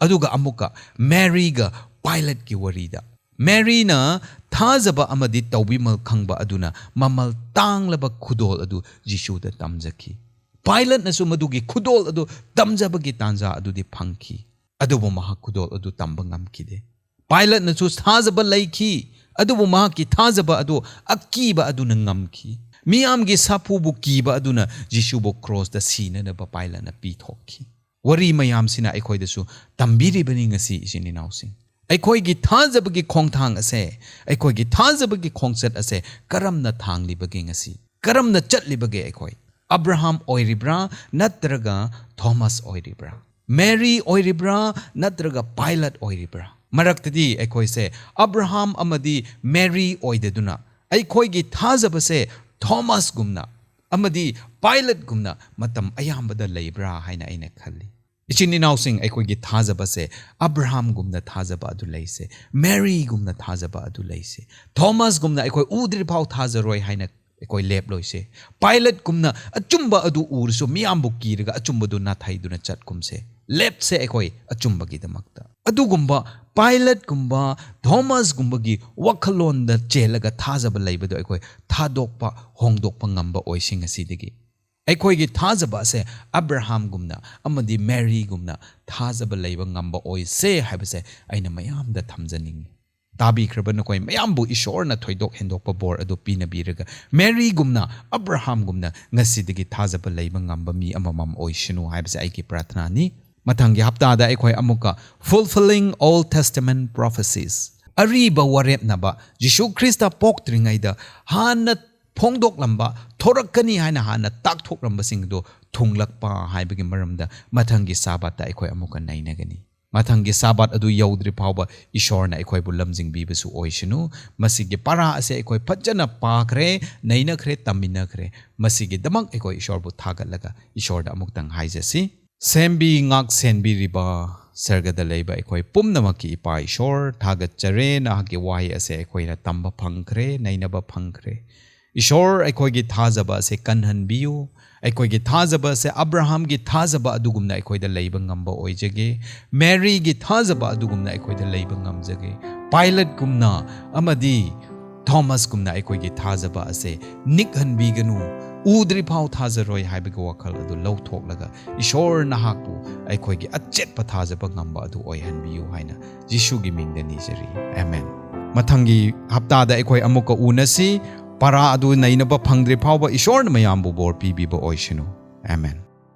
ꯑꯗꯨꯒ ꯑꯃꯨꯛꯀ ꯃꯦꯔꯤꯒ ꯄꯥꯏꯂꯠꯀꯤ ꯋꯥꯔꯤꯗ, ꯃꯦꯔꯤꯅ ꯊꯥꯖꯕ ꯑꯃꯗꯤ ꯇꯧꯕꯤꯃꯜ ꯈꯪꯕ ꯑꯗꯨꯅ ꯃꯃꯜ ꯇꯥꯡꯂꯕ ꯈꯨꯗꯣꯜ ꯑꯗꯨ ꯖꯤꯁꯨꯗ ꯇꯝꯖꯈꯤ꯫ ꯄꯥꯏꯂꯠꯅꯁꯨ ꯃꯗꯨꯒꯤ ꯈꯨꯗꯣꯜ ꯑꯗꯨ ꯇꯝꯖꯕꯒꯤ ꯇꯥꯟꯖꯥ ꯑꯗꯨꯗꯤ ꯐꯪꯈꯤ, ꯑꯗꯨꯕꯨ ꯃꯍꯥꯛ ꯈꯨꯗꯣꯜ ꯑꯗꯨ ꯇꯝꯕ ꯉꯝꯈꯤꯗꯦ꯫ ꯄꯥꯏꯂꯠꯅꯁꯨ ꯊꯥꯖꯕ ꯂꯩꯈꯤ, ꯑꯗꯨꯕꯨ ꯃꯍꯥꯛꯀꯤ ꯊꯥꯖꯕ ꯑꯗꯨ ꯑꯀꯤꯕ ꯑꯗꯨꯅ ꯉꯝꯈꯤ꯫ ꯃꯤꯌꯥꯝꯒꯤ ꯁꯥꯐꯨꯕꯨ ꯀꯤꯕ ꯑꯗꯨꯅ ꯖꯤꯁꯨꯕꯨ ꯀ꯭ꯔꯣꯁꯇ ꯁꯤꯅꯅꯕ ꯄꯥꯏꯂꯠꯅ ꯄꯤꯊꯣꯛꯈꯤ꯫ ꯋꯥꯔꯤ ꯃꯌꯥꯝꯁꯤꯅ ꯑꯩꯈꯣꯏꯗꯁꯨ ꯇꯝꯕꯤꯔꯤꯕꯅꯤ ꯉꯁꯤ, ꯏꯆꯤꯟ ꯏꯅꯥꯎꯁꯤꯡ꯫ ꯑꯩꯈꯣꯏꯒꯤ ꯊꯥꯖꯕꯒꯤ ꯈꯣꯡꯊꯥꯡ ꯑꯁꯦ, ꯑꯩꯈꯣꯏꯒꯤ ꯊꯥꯖꯕꯒꯤ ꯈꯣꯡꯆꯠ ꯑꯁꯦ ꯀꯔꯝꯅ ꯊꯥꯡꯂꯤꯕꯒꯦ ꯉꯁꯤ? ꯀꯔꯝꯅ ꯆꯠꯂꯤꯕꯒꯦ ꯑꯩꯈꯣꯏ? ꯑꯕ꯭ꯔꯥꯍꯥꯝ ꯑꯣꯏꯔꯤꯕ꯭ꯔꯥ ꯅꯠꯇ꯭ꯔꯒ ꯊꯣꯃꯥꯁ ꯑꯣꯏꯔꯤꯕ꯭ꯔꯥ? ꯃꯦꯔꯤ ꯑꯣꯏꯔꯤꯕ꯭ꯔꯥ ꯅꯠꯇ꯭ꯔꯒ ꯄꯥꯏꯂꯠ ꯑꯣꯏꯔꯤꯕ꯭ꯔꯥ? ꯃꯔꯛꯇꯗꯤ ꯑꯩꯈꯣꯏꯁꯦ ꯑꯕ꯭ꯔꯥꯍꯥꯝ ꯑꯃꯗꯤ ꯃꯦꯔꯤ ꯑꯣꯏꯗꯗꯨꯅ ꯑꯩꯈꯣꯏꯒꯤ ꯊꯥꯖꯕꯁꯦ ꯊꯣꯃꯥꯁꯒꯨꯝꯅ ꯑꯃꯗꯤ ꯄꯥꯏꯂꯠꯒꯨꯝꯅ ꯃꯇꯝ ꯑꯌꯥꯝꯕꯗ ꯂꯩꯕ꯭ꯔꯥ ꯍꯥꯏꯅ ꯑꯩꯅ ꯈꯜꯂꯤ꯫ ꯏꯆꯤꯟ ꯏꯅꯥꯎꯁꯤꯡ, ꯑꯩꯈꯣꯏꯒꯤ ꯊꯥꯖꯕꯁꯦ ꯑꯕ꯭ꯔꯥꯍꯥꯝꯒꯨꯝꯅ ꯊꯥꯖꯕ ꯑꯗꯨ ꯂꯩꯁꯦ, ꯃꯦꯔꯤꯒꯨꯝꯅ ꯊꯥꯖꯕ ꯑꯗꯨ ꯂꯩꯁꯦ, ꯊꯣꯃꯥꯁꯒꯨꯝꯅ ꯑꯩꯈꯣꯏ ꯎꯗ꯭ꯔꯤꯐꯥꯎ ꯊꯥꯖꯔꯣꯏ ꯍꯥꯏꯅ ꯑꯩꯈꯣꯏ ꯂꯦꯞꯂꯣꯏꯁꯦ꯫ ꯄꯥꯏꯂꯠꯀꯨꯝꯅ ꯑꯆꯨꯝꯕ ꯑꯗꯨ ꯎꯔꯁꯨ ꯃꯤꯌꯥꯝꯕꯨ ꯀꯤꯔꯒ ꯑꯆꯨꯝꯕꯗꯨ ꯅꯥꯊꯩꯗꯨꯅ ꯆꯠꯀꯨꯝꯁꯦ꯫ ꯂꯦꯞꯁꯦ ꯑꯩꯈꯣꯏ ꯑꯆꯨꯝꯕꯒꯤꯗꯃꯛꯇ꯫ ꯑꯗꯨꯒꯨꯝꯕ ꯄꯥꯏꯂꯠꯀꯨꯝꯕ ꯊꯣꯃꯥꯁꯒꯨꯝꯕꯒꯤ ꯋꯥꯈꯜꯂꯣꯟꯗ ꯆꯦꯜꯂꯒ ꯊꯥꯖꯕ ꯂꯩꯕꯗꯣ ꯑꯩꯈꯣꯏ ꯊꯥꯗꯣꯛꯄ, ꯍꯣꯡꯗꯣꯛꯄ ꯉꯝꯕ ꯑꯣꯏꯁꯤ ꯉꯁꯤꯗꯒꯤ꯫ ꯑꯩꯈꯣꯏꯒꯤ ꯊꯥꯖꯕ ꯑꯁꯦ ꯑꯕ꯭ꯔꯥꯍꯥꯝꯒꯨꯝꯅ ꯑꯃꯗꯤ ꯃꯦꯔꯤꯒꯨꯝꯅ ꯊꯥꯖꯕ ꯂꯩꯕ ꯉꯝꯕ ꯑꯣꯏꯁꯦ ꯍꯥꯏꯕꯁꯦ ꯑꯩꯅ ꯃꯌꯥꯝꯗ ꯊꯝꯖꯅꯤꯡꯉꯤ꯫ ꯇꯥꯕꯤꯈ꯭ꯔꯕ ꯅꯈꯣꯏ ꯃꯌꯥꯝꯕꯨ ꯏꯁꯣꯔꯅ ꯊꯣꯏꯗꯣꯛ ꯍꯦꯟꯗꯣꯛꯄ ꯕꯣꯔ ꯑꯗꯨ ꯄꯤꯅꯕꯤꯔꯒ, ꯃꯦꯔꯤꯒꯨꯝꯅ, ꯑꯕ꯭ꯔꯥꯍꯥꯝꯒꯨꯝꯅ ꯉꯁꯤꯗꯒꯤ ꯊꯥꯖꯕ ꯂꯩꯕ ꯉꯝꯕ ꯃꯤ ꯑꯃꯃꯝ ꯑꯣꯏꯁꯅꯨ ꯍꯥꯏꯕꯁꯦ ꯑꯩꯒꯤ ꯄ꯭ꯔꯥꯔꯊꯅꯥꯅꯤ꯫ ꯃꯊꯪꯒꯤ ꯍꯞꯇꯥꯗ ꯑꯩꯈꯣꯏ ꯑꯃꯨꯛꯀ Fulfilling Old Testament Prophecies, ꯑꯔꯤꯕ ꯋꯥꯔꯦꯞꯅꯕ, ꯖꯤꯁꯨ ꯈ꯭ꯔꯤꯁꯇ ꯄꯣꯛꯇ꯭ꯔꯤꯉꯩꯗ ꯍꯥꯟꯅ ꯐꯣꯡꯗꯣꯛꯂꯝꯕ, ꯊꯣꯔꯛꯀꯅꯤ ꯍꯥꯏꯅ ꯍꯥꯟꯅ ꯇꯥꯛꯊꯣꯛꯂꯝꯕꯁꯤꯡꯗꯨ ꯊꯨꯡꯂꯛꯄ ꯍꯥꯏꯕꯒꯤ ꯃꯔꯝꯗ ꯃꯊꯪꯒꯤ ꯁꯥꯕꯥꯠꯇ ꯑꯩꯈꯣꯏ ꯑꯃꯨꯛꯀ ꯅꯩꯅꯒꯅꯤ꯫ ꯃꯊꯪꯒꯤ ꯁꯥꯕꯥꯠ ꯑꯗꯨ ꯌꯧꯗ꯭ꯔꯤ ꯐꯥꯎꯕ ꯏꯁꯣꯔꯅ ꯑꯩꯈꯣꯏꯕꯨ ꯂꯝꯖꯤꯡꯕꯤꯕꯁꯨ ꯑꯣꯏꯁꯅꯨ꯫ ꯃꯁꯤꯒꯤ ꯄꯔꯥ ꯑꯁꯦ ꯑꯩꯈꯣꯏ ꯐꯖꯅ ꯄꯥꯈ꯭ꯔꯦ, ꯅꯩꯅꯈ꯭ꯔꯦ, ꯇꯝꯃꯤꯟꯅꯈ꯭ꯔꯦ꯫ ꯃꯁꯤꯒꯤꯗꯃꯛ ꯑꯩꯈꯣꯏ ꯏꯁꯣꯔꯕꯨ ꯊꯥꯒꯠꯂꯒ ꯏꯁꯣꯔꯗ ꯑꯃꯨꯛꯇꯪ ꯍꯥꯏꯖꯁꯤ꯫ ꯁꯦꯝꯕꯤ ꯉꯥꯛ ꯁꯦꯟꯕꯤꯔꯤꯕ ꯁꯔꯒꯗ ꯂꯩꯕ ꯑꯩꯈꯣꯏ ꯄꯨꯝꯅꯃꯛꯀꯤ ꯏꯄꯥ ꯏꯁꯣꯔ, ꯊꯥꯒꯠꯆꯔꯦ꯫ ꯅꯍꯥꯛꯀꯤ ꯋꯥꯍꯩ ꯑꯁꯦ ꯑꯩꯈꯣꯏꯅ ꯇꯝꯕ ꯐꯪꯈ꯭ꯔꯦ, ꯅꯩꯅꯕ ꯐꯪꯈ꯭ꯔꯦ꯫ ꯏꯁꯣꯔ, ꯑꯩꯈꯣꯏꯒꯤ ꯊꯥꯖꯕ ꯑꯁꯦ ꯀꯟꯍꯟꯕꯤꯌꯨ꯫ ꯑꯩꯈꯣꯏꯒꯤ ꯊꯥꯖꯕ ꯑꯁꯦ ꯑꯕ꯭ꯔꯥꯍꯥꯝꯒꯤ ꯊꯥꯖꯕ ꯑꯗꯨꯒꯨꯝꯅ ꯑꯩꯈꯣꯏꯗ ꯂꯩꯕ ꯉꯝꯕ ꯑꯣꯏꯖꯒꯦ꯫ ꯃꯦꯔꯤꯒꯤ ꯊꯥꯖꯕ ꯑꯗꯨꯒꯨꯝꯅ ꯑꯩꯈꯣꯏꯗ ꯂꯩꯕ ꯉꯝꯖꯒꯦ꯫ ꯄꯥꯏꯂꯠꯀꯨꯝꯅ ꯑꯃꯗꯤ ꯊꯣꯃꯁꯀꯨꯝꯅ ꯑꯩꯈꯣꯏꯒꯤ ꯊꯥꯖꯕ ꯑꯁꯦ ꯅꯤꯛꯍꯟꯕꯤꯒꯅꯨ꯫ ꯎꯗ꯭ꯔꯤꯐꯥꯎ ꯊꯥꯖꯔꯣꯏ ꯍꯥꯏꯕꯒꯤ ꯋꯥꯈꯜ ꯑꯗꯨ ꯂꯧꯊꯣꯛꯂꯒ ꯏꯁꯣꯔ ꯅꯍꯥꯛꯄꯨ ꯑꯩꯈꯣꯏꯒꯤ ꯑꯆꯦꯠꯄ ꯊꯥꯖꯕ ꯉꯝꯕ ꯑꯗꯨ ꯑꯣꯏꯍꯟꯕꯤꯌꯨ ꯍꯥꯏꯅ ꯖꯤꯁꯨꯒꯤ ꯃꯤꯡꯗ ꯅꯤꯖꯔꯤ꯫ ꯑꯃꯦꯟ꯫ ꯃꯊꯪꯒꯤ ꯍꯞꯇꯥꯗ ꯑꯩꯈꯣꯏ ꯑꯃꯨꯛꯀ ꯎꯅꯁꯤ꯫ ꯄꯔꯥ ꯑꯗꯨ ꯅꯩꯅꯕ ꯐꯪꯗ꯭ꯔꯤ ꯐꯥꯎꯕ ꯏꯁꯣꯔꯅ ꯃꯌꯥꯝꯕꯨ ꯕꯣꯔ ꯄꯤꯕꯤꯕ ꯑꯣꯏꯁꯅꯨ꯫ ꯑꯃꯦꯟ꯫